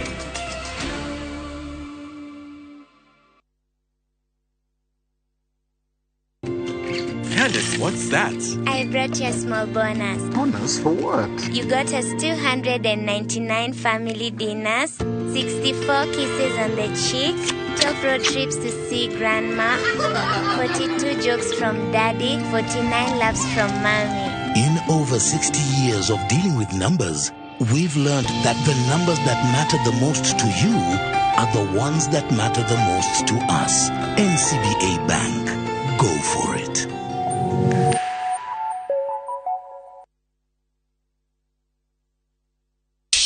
Candace, what's that? I brought you a small bonus. Bonus for what? You got us 299 family dinners, 64 kisses on the cheek, 12 road trips to see grandma, 42 jokes from daddy, 49 laughs from mommy. In over 60 years of dealing with numbers, we've learned that the numbers that matter the most to you are the ones that matter the most to us. NCBA Bank. Go for it.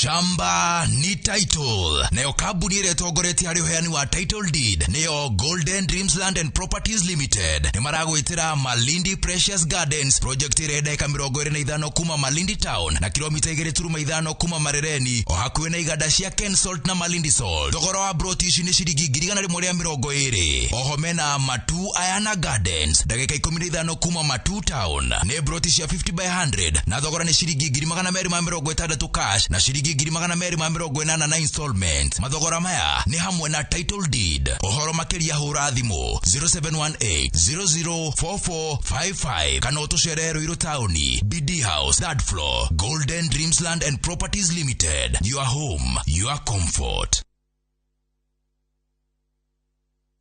Shamba ni title. Nayo kambuni ĩrĩa ĩtongoretie harĩ ũheani wa title deed nĩyo Golden Dreams Land and Properties Limited. Nĩ maragwĩtĩra Malindi Precious Gardens project ĩrĩa ndagĩka 25 kuma Malindi Town na kilomita 2.5 kuma Marereni, o hakuhĩ na iganda cia Ken Salt na Malindi Salt. Thogora wa broti ici nĩ ciringi 120. Oho mena Matu Ayana Gardens ndagĩka 15 kuma Matu Town, nĩ broti cia 50 by 100 na thogora nĩ ciringi 260 cash na ciringi 280 na installment. Mathogora maya nĩ hamwe na title deed. Ũhoro makĩria hũra thimũ 0718 004455 kana ũtũcerere Ruiru Taũni, BD House, third floor, Golden Dreams Land and Properties Limited. Your home, your comfort.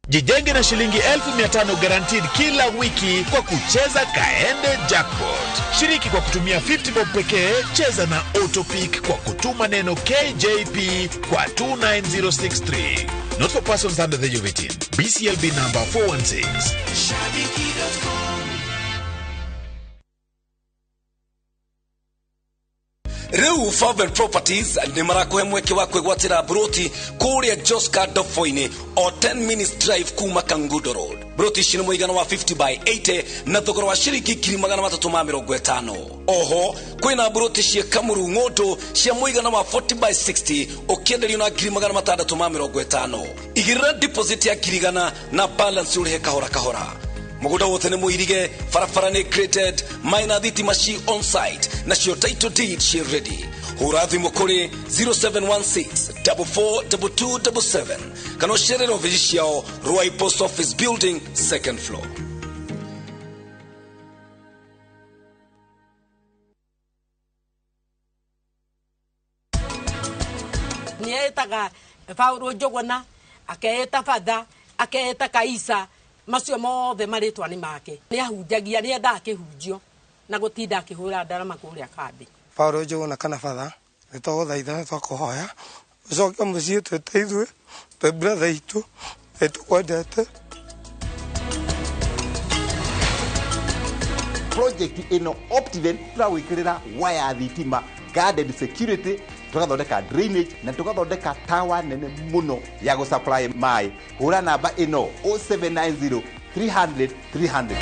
Jijenge na shilingi 1500 guaranteed kila wiki kwa kucheza Kaende Jackpot. Shiriki kwa kutumia 50 bob pekee, cheza na Autopick kwa kutuma neno KJP kwa 29063. Not for persons under the age of 18. BCLB number 416. Shabiki.com. Riu Favel Properties nĩ marakũhe mweke wa kwĩgwatĩra broti kũrĩa Joska Dofoini o 10 minutes drive kuma Kangudo Road. Broti ici nĩ mũigana wa 50 by 80 na thogora wa ciringi 350. Oho kwĩna broti cia Kamuru Ng'ũndũ cia mũigana wa 40 by 60 ũkĩenderio na 650. Igĩrĩra deposit ya 100,000 na balance ũrĩhe kahora kahora. Mũgũnda wothe nĩ mũirige, barabara nĩ graded, maĩ na thitima ci on site, nacio title deed ci ready. Hũra thimũ kũrĩ 0716 442277 kana ũcerere ofici ciao Ruai Post Office Building, second floor. Nĩ etaga Paulo Njũgũna, akeeta Batha, akeeta Kaisa, macio mothe marĩtwa nĩ make. Nĩ ahunjagia, nĩ endaga kĩhunjio na gũtinda akĩhũra ndarama kũrĩa kambĩ. Paulo Njũgũna kana Batha, nĩ twagũthaitha, nĩ twakũhoya ũcoke mũciĩ twĩte ithuĩ twĩ brother itũ, nĩ tũkwendete. Project ĩno Optiven tũragwĩkĩrĩra waya thitima, guarded security, tũgathondeka drainage na tũgathondeka tower nene mũno ya gũsupply maĩ. Hũra namba ĩno 0790 300 300.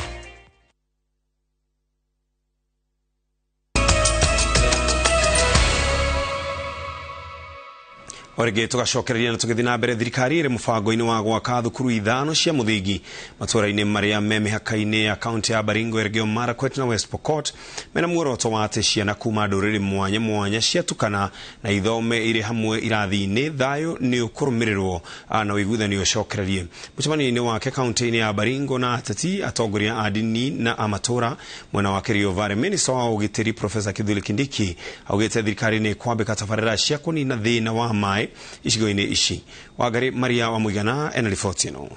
O rĩngĩ tũgacokereria na tũgĩthiĩ na mbere, thirikari ĩrĩ mũbango-inĩ wa gwaka thukuru 5 cia mũthingi matũũra-inĩ marĩa me mĩhaka-inĩ ya kaunti ya Baringo, Elgeyo Marakwet na West Pokot, mena muoroto wa atĩ ciana kuma ndũrĩrĩ mwanya mwanya ciatukana na ithome irĩ hamwe irathi-inĩ, thayũ nĩ ũkũrũmĩrĩrwo na ũiguithanio ũcokererie. Mũcemanio-inĩ wake kaunti-inĩ ya Baringo na ateti, atongoria a ndini na a matũũra mwena wa Kerio Valley, minista wa ũgitĩri Profesa Kithure Kindiki augĩte thirikari nĩ kwambĩka tabarĩra cia kũnina thĩna wa maĩ icigo-inĩ ici. Wangari Maria wa Mũigana ena riboti ĩno.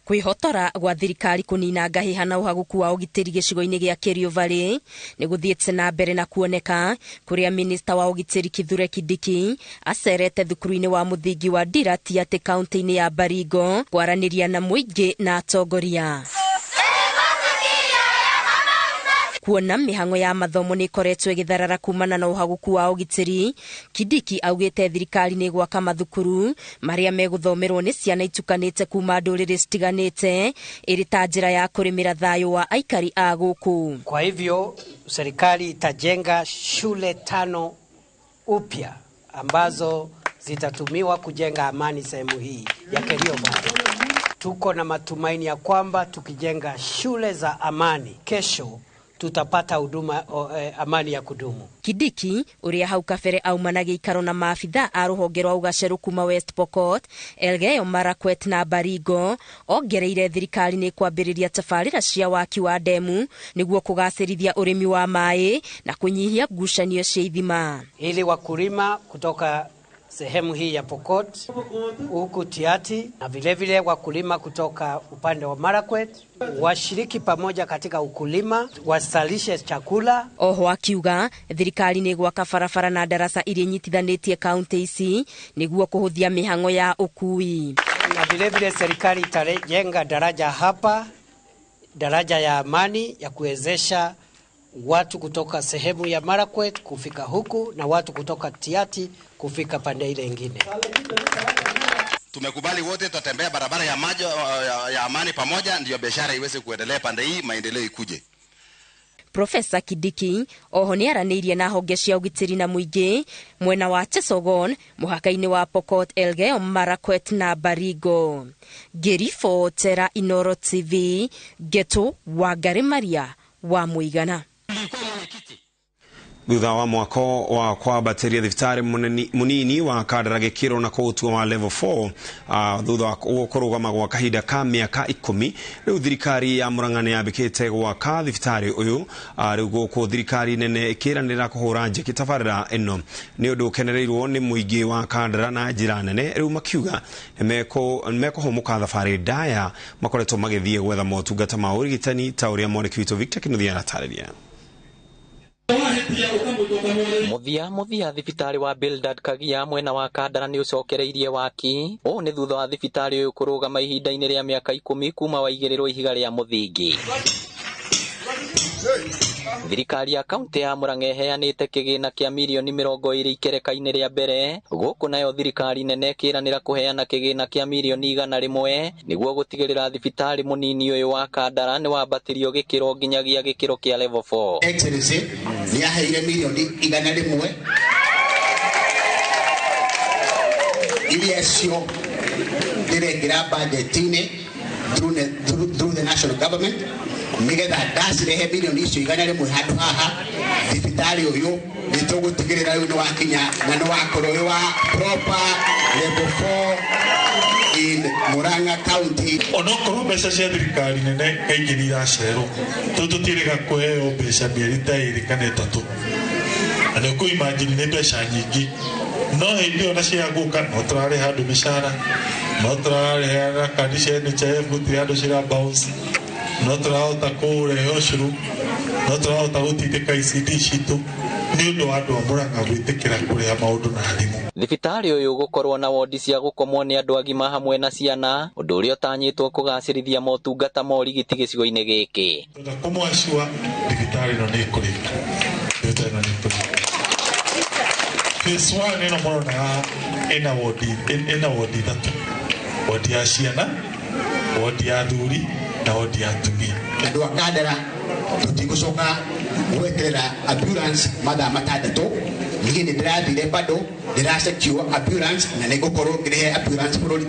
Kwĩhotora gwa thirikari kũnina ngahĩha na ũhagũku wa ũgitĩri gĩcigo-inĩ gĩa Kerio Valley nĩ gũthiĩte na mbere na kuoneka, kũrĩa minista wa ũgitĩri Kithure Kindiki acerete thukuru-inĩ wa mũthingi wa Ndirati atĩ kaunti-inĩ ya Baringo kwaranĩria na mũingĩ na atongoria. Kuona mĩhang'o ya mathomo nĩ ĩkoretwo ĩgĩtharara kumana na ũhagũku wa ũgitĩri, Kindiki augĩte thirikari nĩ gwaka mathukuru marĩa megũthomerwo nĩ ciana itukanĩte kuma ndũrĩrĩ citiganĩte ĩrĩ ta njĩra ya kũrĩmĩra thayũ wa aikari a gũkũ. Kwa hivyo serikali itajenga shule 5 upya ambazo zitatumiwa kujenga amani sehemu hii ya Kerio Valley. Tuko na matumaini ya kwamba tukijenga shule za amani kesho tutapata huduma amani ya kudumu. Kindiki uria hau kabere auma na gĩikaro na maabitha a rũhonge rwa ũgacerũ kuma West Pokot, Elgeyo Marakwet na Baringo, ongereire thirikari nĩ kwambĩrĩria tabarĩra cia waki wa ndemu nĩguo kũgacĩrithia ũrĩmi wa maĩ na kũnyihia ngucanio cia ithima. Ili wakulima kutoka sehemu hii ya Pokot huku Tiati na vilevile wakulima kutoka upande wa Marakwet washiriki pamoja katika ukulima, wasalishe chakula. Oho akiuga thirikari nĩ gwaka barabara na darasa iria inyitithanĩtie kaunti ici nĩguo kũhũthia mĩhang'o ya ũkui. Na vilevile serikali itajenga daraja hapa, daraja ya amani ya kuwezesha watu kutoka sehemu ya Marakwet kufika huku na watu kutoka Tiati kufika pande ile nyingine. Tumekubali wote tutatembea barabara ya maji ya amani pamoja, ndio biashara iweze kuendelea pande hii, maendeleo ikuje. Profesa Kindiki oho nĩ aranĩirie na honge cia ũgitĩri na mũingĩ mwena wa Chesogon mũhaka-inĩ wa Pokot, Elgeyo Marakwet na Baringo. Ngĩribotera Inoro TV, Getu Wangari Maria wa Mũigana. Thutha wa mwako wa kwambatĩria thibitarĩ mũnini wa Kandara gĩkĩro na kũũtua wa level 4, thutha wa kũrũgama gwa kahinda ka mĩaka 10, rĩu thirikari ya Murang'a nĩ yambĩkĩte gwaka thibitarĩ ũyũ. Rĩu gũkũ thirikari nene ĩkĩranĩra kũhũra njeki tabarĩra ĩno nĩ ũndũ ũkenereirwo nĩ mũingĩ wa Kandara na njĩra nene, rĩu makiuga nĩ mekũhũmũka thabarĩ ndaya makoretwo magĩthiĩ gwetha motungata ma ũrigitani ta ũrĩa mwandĩki witũ Victor Kinuthia aratarĩria. Muthia thibitarĩ wa Bildad Kagia mwena wa Kandara nĩ ũcokereirie waki. Ũũ nĩ thutha wa thibitarĩ ũyũ kũrũgama ihinda-inĩ rĩa mĩaka 10 kuma waigĩrĩrwo ihiga rĩa mũthingi. Thirikari ya kaunti ya Murang'a ĩheanĩte kĩgĩna kĩa mirioni 20 ikereka-inĩ rĩa mbere, gũkũ nayo thirikari nene ĩkĩranĩra kũheana kĩgĩna kĩa mirioni 100 nĩguo gũtigĩrĩra thibitarĩ mũnini ũyũ wa Kandara nĩ wambatĩrio gĩkĩro nginyagia gĩkĩro kĩa level 4. Excellency nĩ aheire mirioni 100 iria cio ndĩrekĩra budget-inĩ through the national government nigetha ndacirehe mirioni icio 100 handũ haha thibitarĩ ũyũ nĩ tũgũtigĩrĩra rĩu nĩ wakinya na nĩ wakorwo wĩ wa proper level 4 in Murang'a County. Onokorwo mbeca cia thirikari nene kaingĩ nĩ iracererwo, tondũ tũtiĩrĩga kũheo mbeca mĩeri ta 2 kana 3. Na nĩ ũkũ-imagine nĩ mbeca nyingĩ, no hĩndĩ ĩyo na cia gũka no tũrarĩha andũ mĩcara, no tũrarĩha kandi cia NHIF gũtirĩ andũ cira bounce, no tũrahota kũrehe ũcũrũ, no tũrahota gũtindĩka ICD citũ nĩ ũndũ wa andũ a Murang'a gwĩtĩkĩra kũrĩha maũndũ na thimũ. Thibitarĩ ũyũ ũgũkorwo na wondi cia gũkomwo nĩ andũ agima hamwe na ciana, ũndũ ũrĩa ũtanyĩtwo kũgacĩrithia motungata ma ũrigiti gĩcigo-inĩ gĩkĩ. Kũmwacua thibitarĩ ĩno nĩ ĩkũrĩka. Thibitarĩ ĩno nĩ ĩkũrĩka. Phase 1 ĩno mũrona haha ĩna wondi ithatũ, wondi ya ciana, wondi ya athuri na wondi ya atumia. Andũ a Kandara tũtigũcoka gweterera ambulance mathaa 6. Niĩ nĩ ndĩrathire bado ndĩracekio ambulance na nĩ ngũkorwo ngĩrĩhe ambulance bũrũri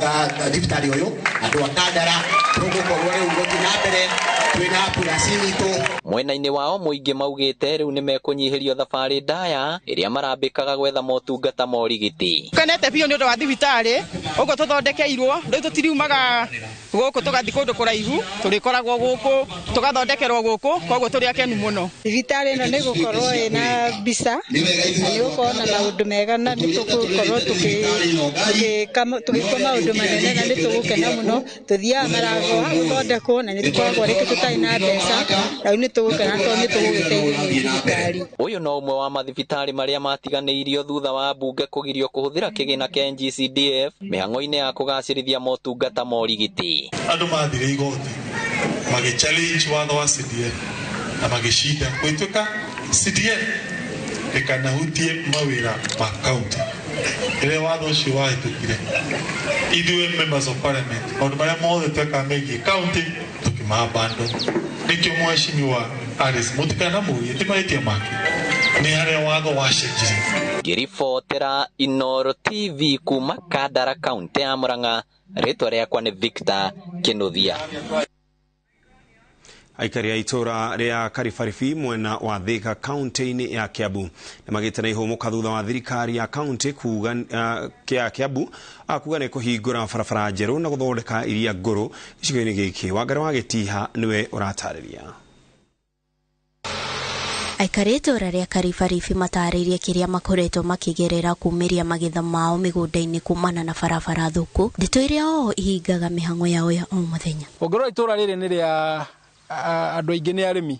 thibitarĩ ũyũ. Andũ a Kandara tũgũkorwo rĩu gũthiĩ na mbere twĩna ambulance itũ. Mwena-inĩ wao mũingĩ maugĩte rĩu nĩmekũnyihĩrio thabarĩ ndaya ĩrĩa marambĩkaga gwetha motungata ma ũrigiti. Kenete biũ nĩ ũndũ wa thibitarĩ ũguo tũthondekeirwo, rĩu tũtiriumaga gũkũ tũgathiĩ kũndũ kũraihu, tũrĩkoragwo gũkũ tũgathondekerwo gũkũ, koguo tũrĩ akenu mũno. Thibitarĩ ĩno nĩ gũkorwo ĩna mbica na nĩ gũkorwo na maũndũ mega na nĩ tũgũkorwo tũgĩka maũndũ manene na nĩ tũgũkena mũno. Tũthiaga Maragwa gũthondekwo na nĩ tũkoragwo rĩngĩ tũtarĩ na mbeca, rĩu nĩ tũgũkena tondũ nĩ tũgũgĩteithio nĩ thirikari. Ũyũ no ũmwe wa mathibitarĩ marĩa matiganĩirio thutha wa mbunge kũgirio kũhũthĩra kĩgĩna kĩa NGCDF mĩhang'o-inĩ ya kũgacĩrithia motungata ma ũrigiti. Andũ mathire igoti magĩ challenge watho wa CDF na magĩcinda gwĩtuĩka CDF ĩkanahutie mawĩra ma county. Rĩrĩa watho ũcio wahĩtũkire, ithuĩ members of parliament maũndũ marĩa mothe twekaga megiĩ county tũkĩmabando. Nĩkĩo mheshimiwa Alice mũtikanamũrie, ti mahĩtia make, nĩ harĩa watho wacenjirie. Ngĩribotera Inooro TV kuma Kandara kaunti ya Murang'a, rĩtwa rĩakwa nĩ Victor Kinuthia. Aikari a itũra rĩa Karibaribi mwena wa Thika kaunti-inĩ ya Kiambu nĩ magĩte na ihũmũka thutha wa thirikari ya kaunti kuga ya Kiambu kuga nĩ kũhingũra barabara njerũ na gũthondeka iria ngũrũ gĩcigo-inĩ gĩkĩ. Wangari wa Gĩtiha nĩwe ũratarĩria. Aikari itũra rĩa Karibaribi matarĩirie kĩrĩa makoretwo makĩgerera kumĩria magetha mao mĩgũnda-inĩ kumana na barabara thũku, ndeto iria o ihingaga mĩhang'o yao ya o mũthenya. Ũngĩrora itũra rĩrĩ nĩ rĩa andũ aingĩ nĩ arĩmi,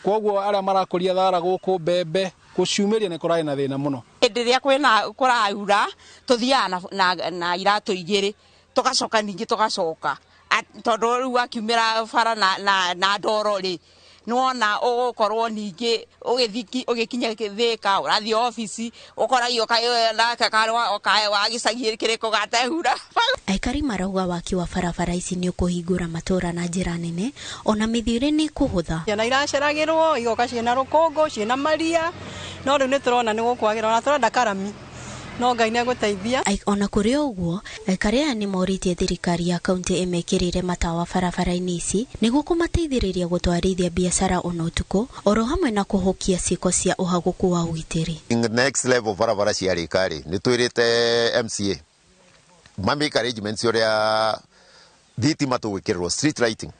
koguo arĩa marakũria thara gũkũ mbembe gũciumĩria nĩ kũrarĩ na thĩna mũno. Hĩndĩ ĩrĩa kwĩna kũraura tũthiaga na iratũ igĩrĩ tũgacoka ningĩ tũgacoka, tondũ rĩu akiumĩra bara na ndoro rĩ nĩwona ũgũkorwo ningĩ ũgĩkinya Thika ũrathiĩ obici ũkoragio wa gĩcagi kĩrĩkũ gatehura. Aikari marauga waki wa barabara ici nĩ ũkũhingũra matũra na njĩra nene ona mĩthiĩre nĩ kũhũtha. Ciana iraceragĩrwo igoka ciĩna rũkũngũ ciĩna maria, no rĩu nĩ tũrona nĩ gũkwagĩra, ona tũrenda karami no Ngai nĩ egũteithia. Ona kũrĩ ũguo, aikari aya nĩ morĩtie thirikari ya kaunti ĩmekĩrĩre matawa barabara-inĩ ici nĩguo kũmateithĩrĩria gũtwarithia biacara ona ũtukũ oro hamwe na kũhũkia ciĩko cia ũhagũku wa ũgitĩri. Next level barabara ciarĩka rĩ, nĩ twĩrĩte MCA mamake arrangements ũrĩa thitima tũgwĩkĩrĩrwo street lighting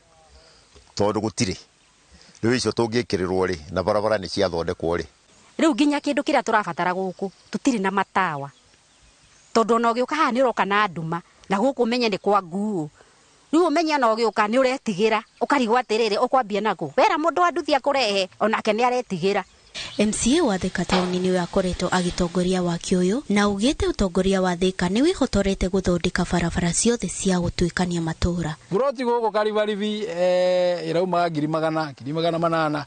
tondũ gũtirĩ rĩu icio tũngĩkĩrĩrwo rĩ na barabara nĩ ciathondekwo rĩ. Rĩu nginya kĩndũ kĩrĩa tũrabatara gũkũ tũtirĩ na matawa, tondũ ona ũgĩũka haha nĩ ũroka na nduma na gũkũ ũmenye nĩ kwa nguo. Rĩu ũmenye ona ũgĩũka nĩ ũretigĩra ũkarigwo atĩrĩrĩ ũkwambia nakũ, wera mũndũ wa nduthi akũrehe onake nĩ aretigĩra. MCA wa Thika taũni nĩwe akoretwo agĩtongoria waki ũyũ na augĩte ũtongoria wa Thika nĩ wĩhotorete gũthondeka barabara ciothe cia gũtuĩkania matũra. Buroti gũkũ Karibaribi ĩraumaga 100,000 1,800.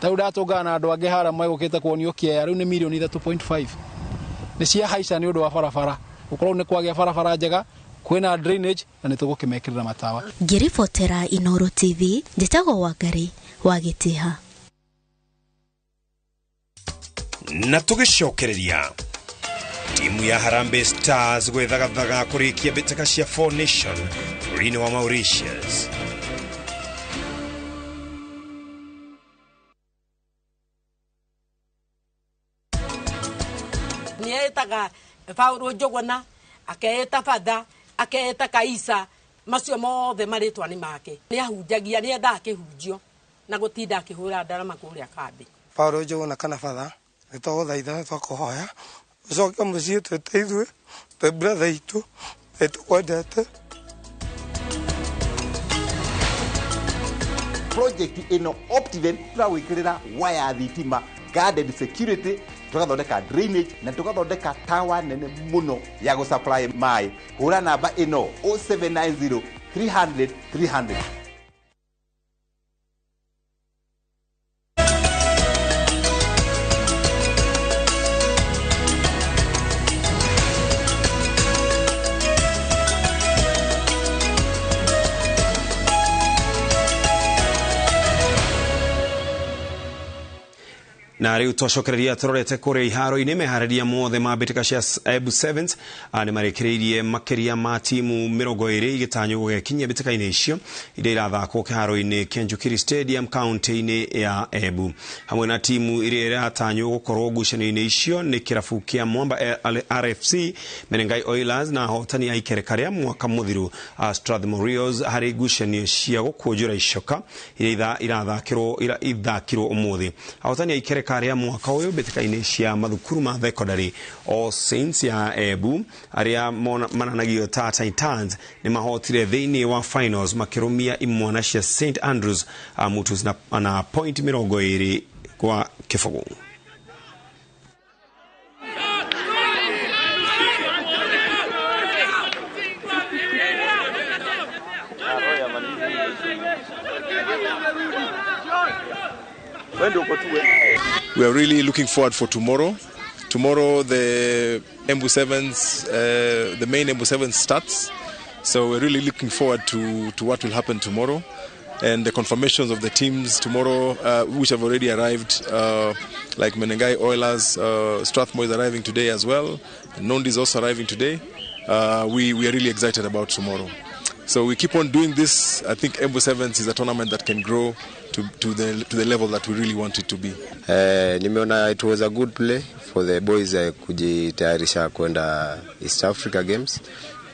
Tau ndatũngana na andũ angĩ harĩa megũkĩte kuonio kĩea rĩu nĩ mirioni 3.5 nĩ ciahaica nĩ ũndũ wa barabara gũkorwo nĩ kwagĩa barabara njega, kwĩna drainage na nĩ tũgũkĩmekĩrĩra matawa. Ngĩribotera Inooro TV njĩtagwo Wangari wa Gĩtiha. Na tũgĩcokereria timu ya Harambee Stars gwĩthagathaga kũrĩkia mbĩtĩka cia Four Nation bũrũri-inĩ wa Mauritius. Nĩetaga Paulo Njũgũna, akeeta Batha, akeeta Kaisa, macio mothe marĩtwa nĩ make. Nĩ ahunjagia, nĩ endaga kĩhunjio na gũtinda akĩhũra ndarama kũrĩa kambĩ. Paulo Njũgũna kana Batha, Nĩ twagũthaitha na twakũhoya ũcoke mũciĩ twĩ ta ithuĩ twĩ brother itũ nĩ tũkwendete. Project ĩno Optiven tũragwĩkĩrĩra waya thitima, guarded security, tũgathondeka drainage na tũgathondeka tawa nene mũno ya gũsupply maĩ. Hũra namba ĩno 0790 300 300. Na rĩu twacokereria tũrorete kũrĩa iharo-inĩ. Meharĩria mothe ma mbĩtĩka cia Embu Sevens nĩ marĩkĩrĩirie, makĩria ma timu 20 igĩtanywo gũgekinyia mbĩtĩka-inĩ icio iria irathakwo kĩharo-inĩ kĩa Njukiri Stadium kaunti-inĩ ya Embu. Hamwe na timu iria iratanywo gũkorwo ngucanio-inĩ icio nĩ kĩrabu kĩa Mwamba RFC, Menengai Oilers na ahotani a ikereka rĩa mwaka mũthiru Strathmore Rios harĩ ngucanio cia gũkũnjũra icoka iria irathakirwo ithakirwo ũmũthĩ. Ahotani a ikereka rĩa mwaka ũyũ mbĩtĩka-inĩ cia mathukuru ma thekondarĩ All Saints ya Embu, arĩa mananagio ta Titans, nĩ mahotire thĩinĩ wa finals makĩrũmia imwana cia St Andrews Mutus na point 20-0. We are really looking forward for tomorrow. Tomorrow the Embu Sevens, the main Embu Sevens starts. So we're really looking forward to what will happen tomorrow and the confirmations of the teams tomorrow, which have already arrived, like Menengai Oilers, Strathmore is arriving today as well, and Nondi is also arriving today. We are really excited about tomorrow. So we keep on doing this. I think Embu Sevens is a tournament that can grow to the level that we really want it to be. Nimeona it was a good play for the boys kujitayarisha kwenda East Africa Games.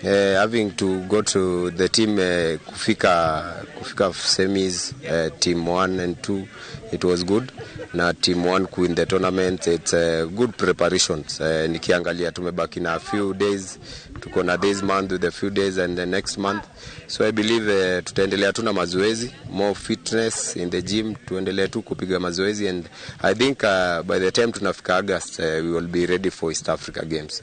Having to go to the team kufika semis, team 1 and 2, it was good. Na team 1 win the tournament, it's good preparations. Nikiangalia tumebaki na a few days, tuko na this month with a few days and the next month. So I believe tutaendelea tu na mazoezi, more fitness in the gym, tuendelee tu kupiga mazoezi, and I think by the time tunafika August we will be ready for East Africa Games.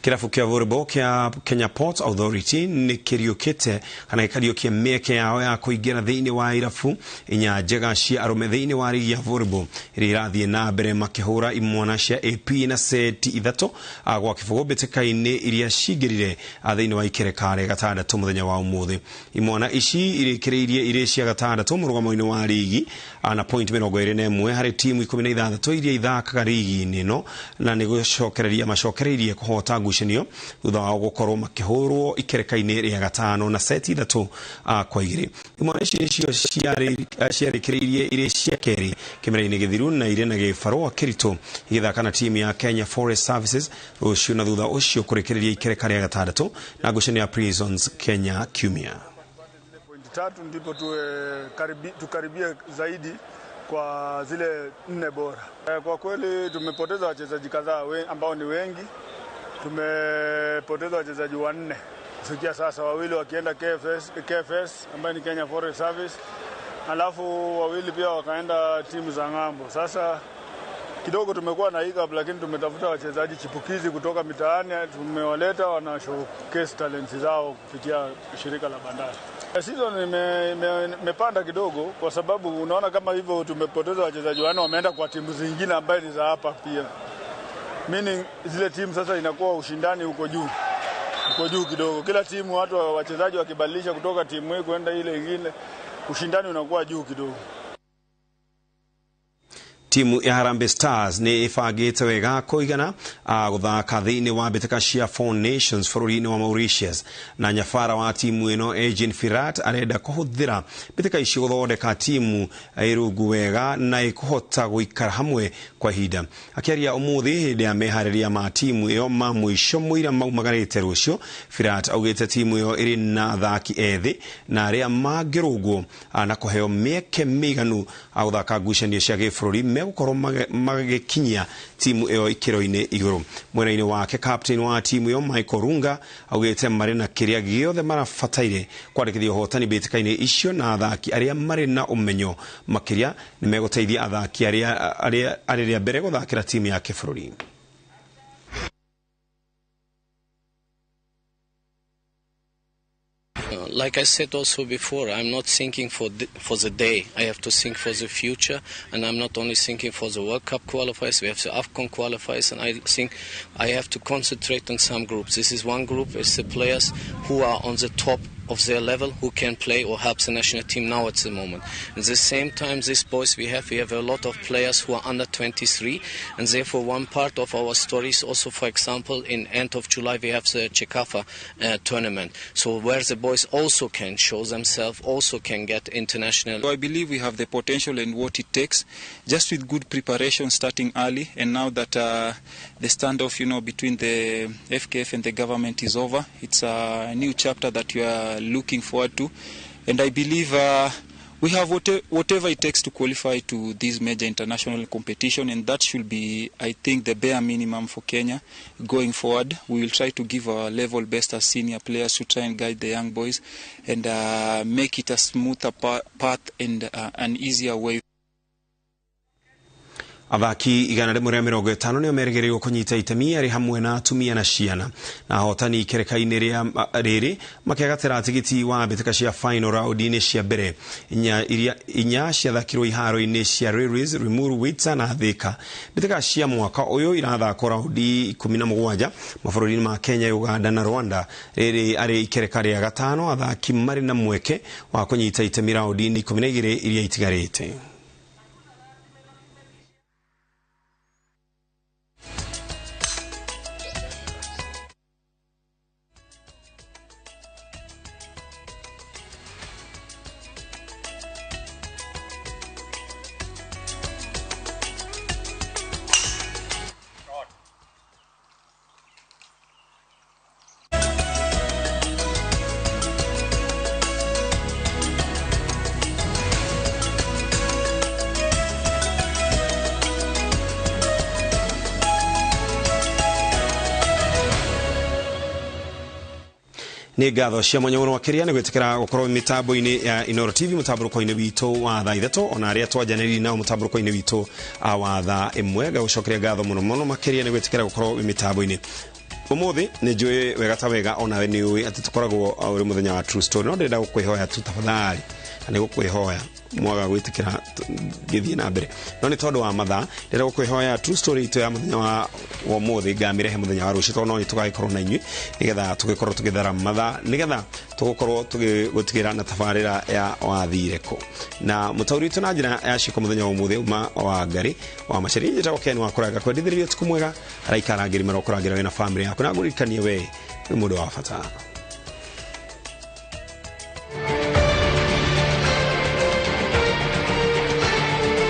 Kĩrabu kĩa volleyball kĩa Kenya Ports Authority nĩ kĩriũkĩte kana gĩkariũkia mĩeke yao ya kũingĩra thĩinĩ wa irabu inya njega cia arũme thĩinĩ wa rigi ya volleyball ĩrĩa ĩrathiĩ na mbere makĩhũra imwana cia AP na seti 3-0 mbĩtĩka-inĩ iria cingĩrire thĩinĩ wa ikereka rĩa gatandatũ mũthenya wa ũmũthĩ. Imwana ici irĩkĩrĩirie irĩ cia gatandatũ mũrũgamo-inĩ wa rigi na point 21 harĩ timu 16 iria ithakaga rigi-inĩ ĩno, na nĩ gũcokereria macokereirie kũhota ngucanio thutha wao gũkorwo makĩhũrwo ikereka-inĩ rĩa gatano na seti 3-2. Imwana ici nĩcio ciarĩkĩrĩirie irĩ cia kerĩ kĩmera-inĩ gĩthiru na irĩ na gĩbarũa kĩritũ igĩthaka na timu ya Kenya Forest Services rũciũ, na thutha ũcio kũrĩkĩrĩria ikereka rĩa gatandatũ na ngucanio ya Prisons Kenya kiumia. Pointi 3 ndipo tukaribie zaidi kwa zile 4 bora. Kwa kweli tumepoteza wachezaji kadhaa ambao ni wengi. Tumepoteza wachezaji 4 kufikia sasa, 2 wakienda KFS ambayo ni Kenya Forest Service, alafu 2 pia wakaenda timu za ng'ambo. Sasa kidogo tumekuwa na hiccup, lakini tumetafuta wachezaji chipukizi kutoka mitaani, tumewaleta wana showcase talents zao kupitia shirika la Bandari. Season imepanda kidogo kwa sababu unaona kama hivyo tumepoteza wachezaji 4 wameenda kwa timu zingine ambazo ni za hapa pia. Meaning zile timu sasa inakuwa ushindani uko juu kidogo. Kila timu watu wachezaji wakibadilisha kutoka timu hii kwenda ile nyingine, ushindani unakuwa juu kidogo. Timu ya Harambee Stars nĩ ĩbangĩte wega kũigana gũthaka thĩinĩ wa mbĩtĩka cia Four Nations bũrũri-inĩ wa Mauritius, na nyabara wa timu ĩno Eugene Firat arenda kũhũthĩra mbĩtĩka icio gũthondeka timu ĩrungu wega na ĩkũhota gũikara hamwe kwa ihinda. Akĩaria ũmũthĩ hĩndĩ ya meharĩria ma timu ĩyo ma mũico mũira maumagarĩte rũciũ, Firat augĩte timu ĩyo ĩrĩ na athaki ethĩ na arĩa mangĩrũngwo na kũheo mĩeke mĩiganu gũthaka ngucanio cia gĩbũrũri gũkorwo magĩkinyia timu ĩyo ikĩro-inĩ igũrũ. Mwena-inĩ wake captain wa timu ĩyo Michael Runga augĩte marĩ na kĩrĩa gĩothe marabataire kwandĩkithia ũhotani mbĩtĩka-inĩ icio, na athaki arĩa marĩ na ũmenyo makĩria nĩ megũteithia athaki arĩa arĩ mbere gũthakĩra timu ya kĩbũrũri. Like I said also before, I'm not thinking for the day. I have to think for the future, and I'm not only thinking for the World Cup qualifiers. We have the AFCON qualifiers, and I think I have to concentrate on some groups. This is one group, it's the players who are on the top of their level, who can play or help the national team now at the moment. At the same time, these boys we have a lot of players who are under 23, and therefore one part of our story is also, for example, in end of July we have the Chekafa tournament, so where the boys also can show themselves, also can get international. So I believe we have the potential and what it takes, just with good preparation starting early, and now that the standoff, you know, between the FKF and the government is over, it's a new chapter that we are looking forward to, and I believe we have whatever it takes to qualify to this major international competition, and that should be, I think, the bare minimum for Kenya going forward. We will try to give our level best as senior players to try and guide the young boys and make it a smoother path and an easier way. Athaki 150 nĩo merĩgĩrĩirwo kũnyita itemi arĩ hamwe na atumia na ciana, na ahotani ikereka-inĩ rĩa rĩrĩ makĩagatĩra tigiti wa mbĩtĩka cia final round-inĩ cia mbere inya ciathakirwo iharo-inĩ cia Railways, Limuru, Witsa na Thika. Mbĩtĩka cia mwaka ũyũ irathakwo raundi 17 mabũrũri-inĩ ma Kenya, Uganda na Rwanda. Rĩrĩ arĩ ikereka rĩa gatano, athaki marĩ na mweke wa kũnyita itemi raundi-inĩ 12 iria itigarĩte. Nĩ ngatho cia mwanya mũno makĩria nĩ gwĩtĩkĩra gũkorwo mĩtambo-inĩ ya Inooro TV mũtambũrũko-inĩ witũ wa thaa 3, ona arĩa twanjanĩrire nao mũtambũrũko-inĩ witũ wa thaa 1. Ngagũcokeria ngatho mũno mũno makĩria nĩ gwĩtĩkĩra gũkorwo mĩtambo-inĩ ũmũthĩ. Nĩ njũĩ wega ta wega onawe nĩ ũĩ atĩ tũkoragwo ũrĩ mũthenya wa True Story, no ndĩrenda gũkwĩhoya tu tafadhali, na nĩ gũkwĩhoya mwaga gwĩtĩkĩra ngĩthiĩ na mbere, no nĩ tondũ wa mathaa ndĩrenda gũkwĩhoya True Story itũ ya mũthenya wa ũmũthĩ ngamĩrehe mũthenya wa rũciũ, tondũ no nĩ tũgagĩkorwo na inyuĩ nĩgetha tũgĩkorwo tũgĩthara mathaa, nĩgetha tũgũkorwo tũgĩgũtigĩra na tabarĩra ya wathire kũ na mũtaũri witũ na njĩra ya ciĩko mũthenya wa ũmũthĩ uma wa Ngarĩ wa Macharia. Njĩtagwo Ken wa Kũranga, kwendithĩrĩria ũtukũ mwega, araikara ngiri marokũrangĩra wĩna bamĩrĩ yaku, na ngũririkanie we wĩ mũndũ wa bata.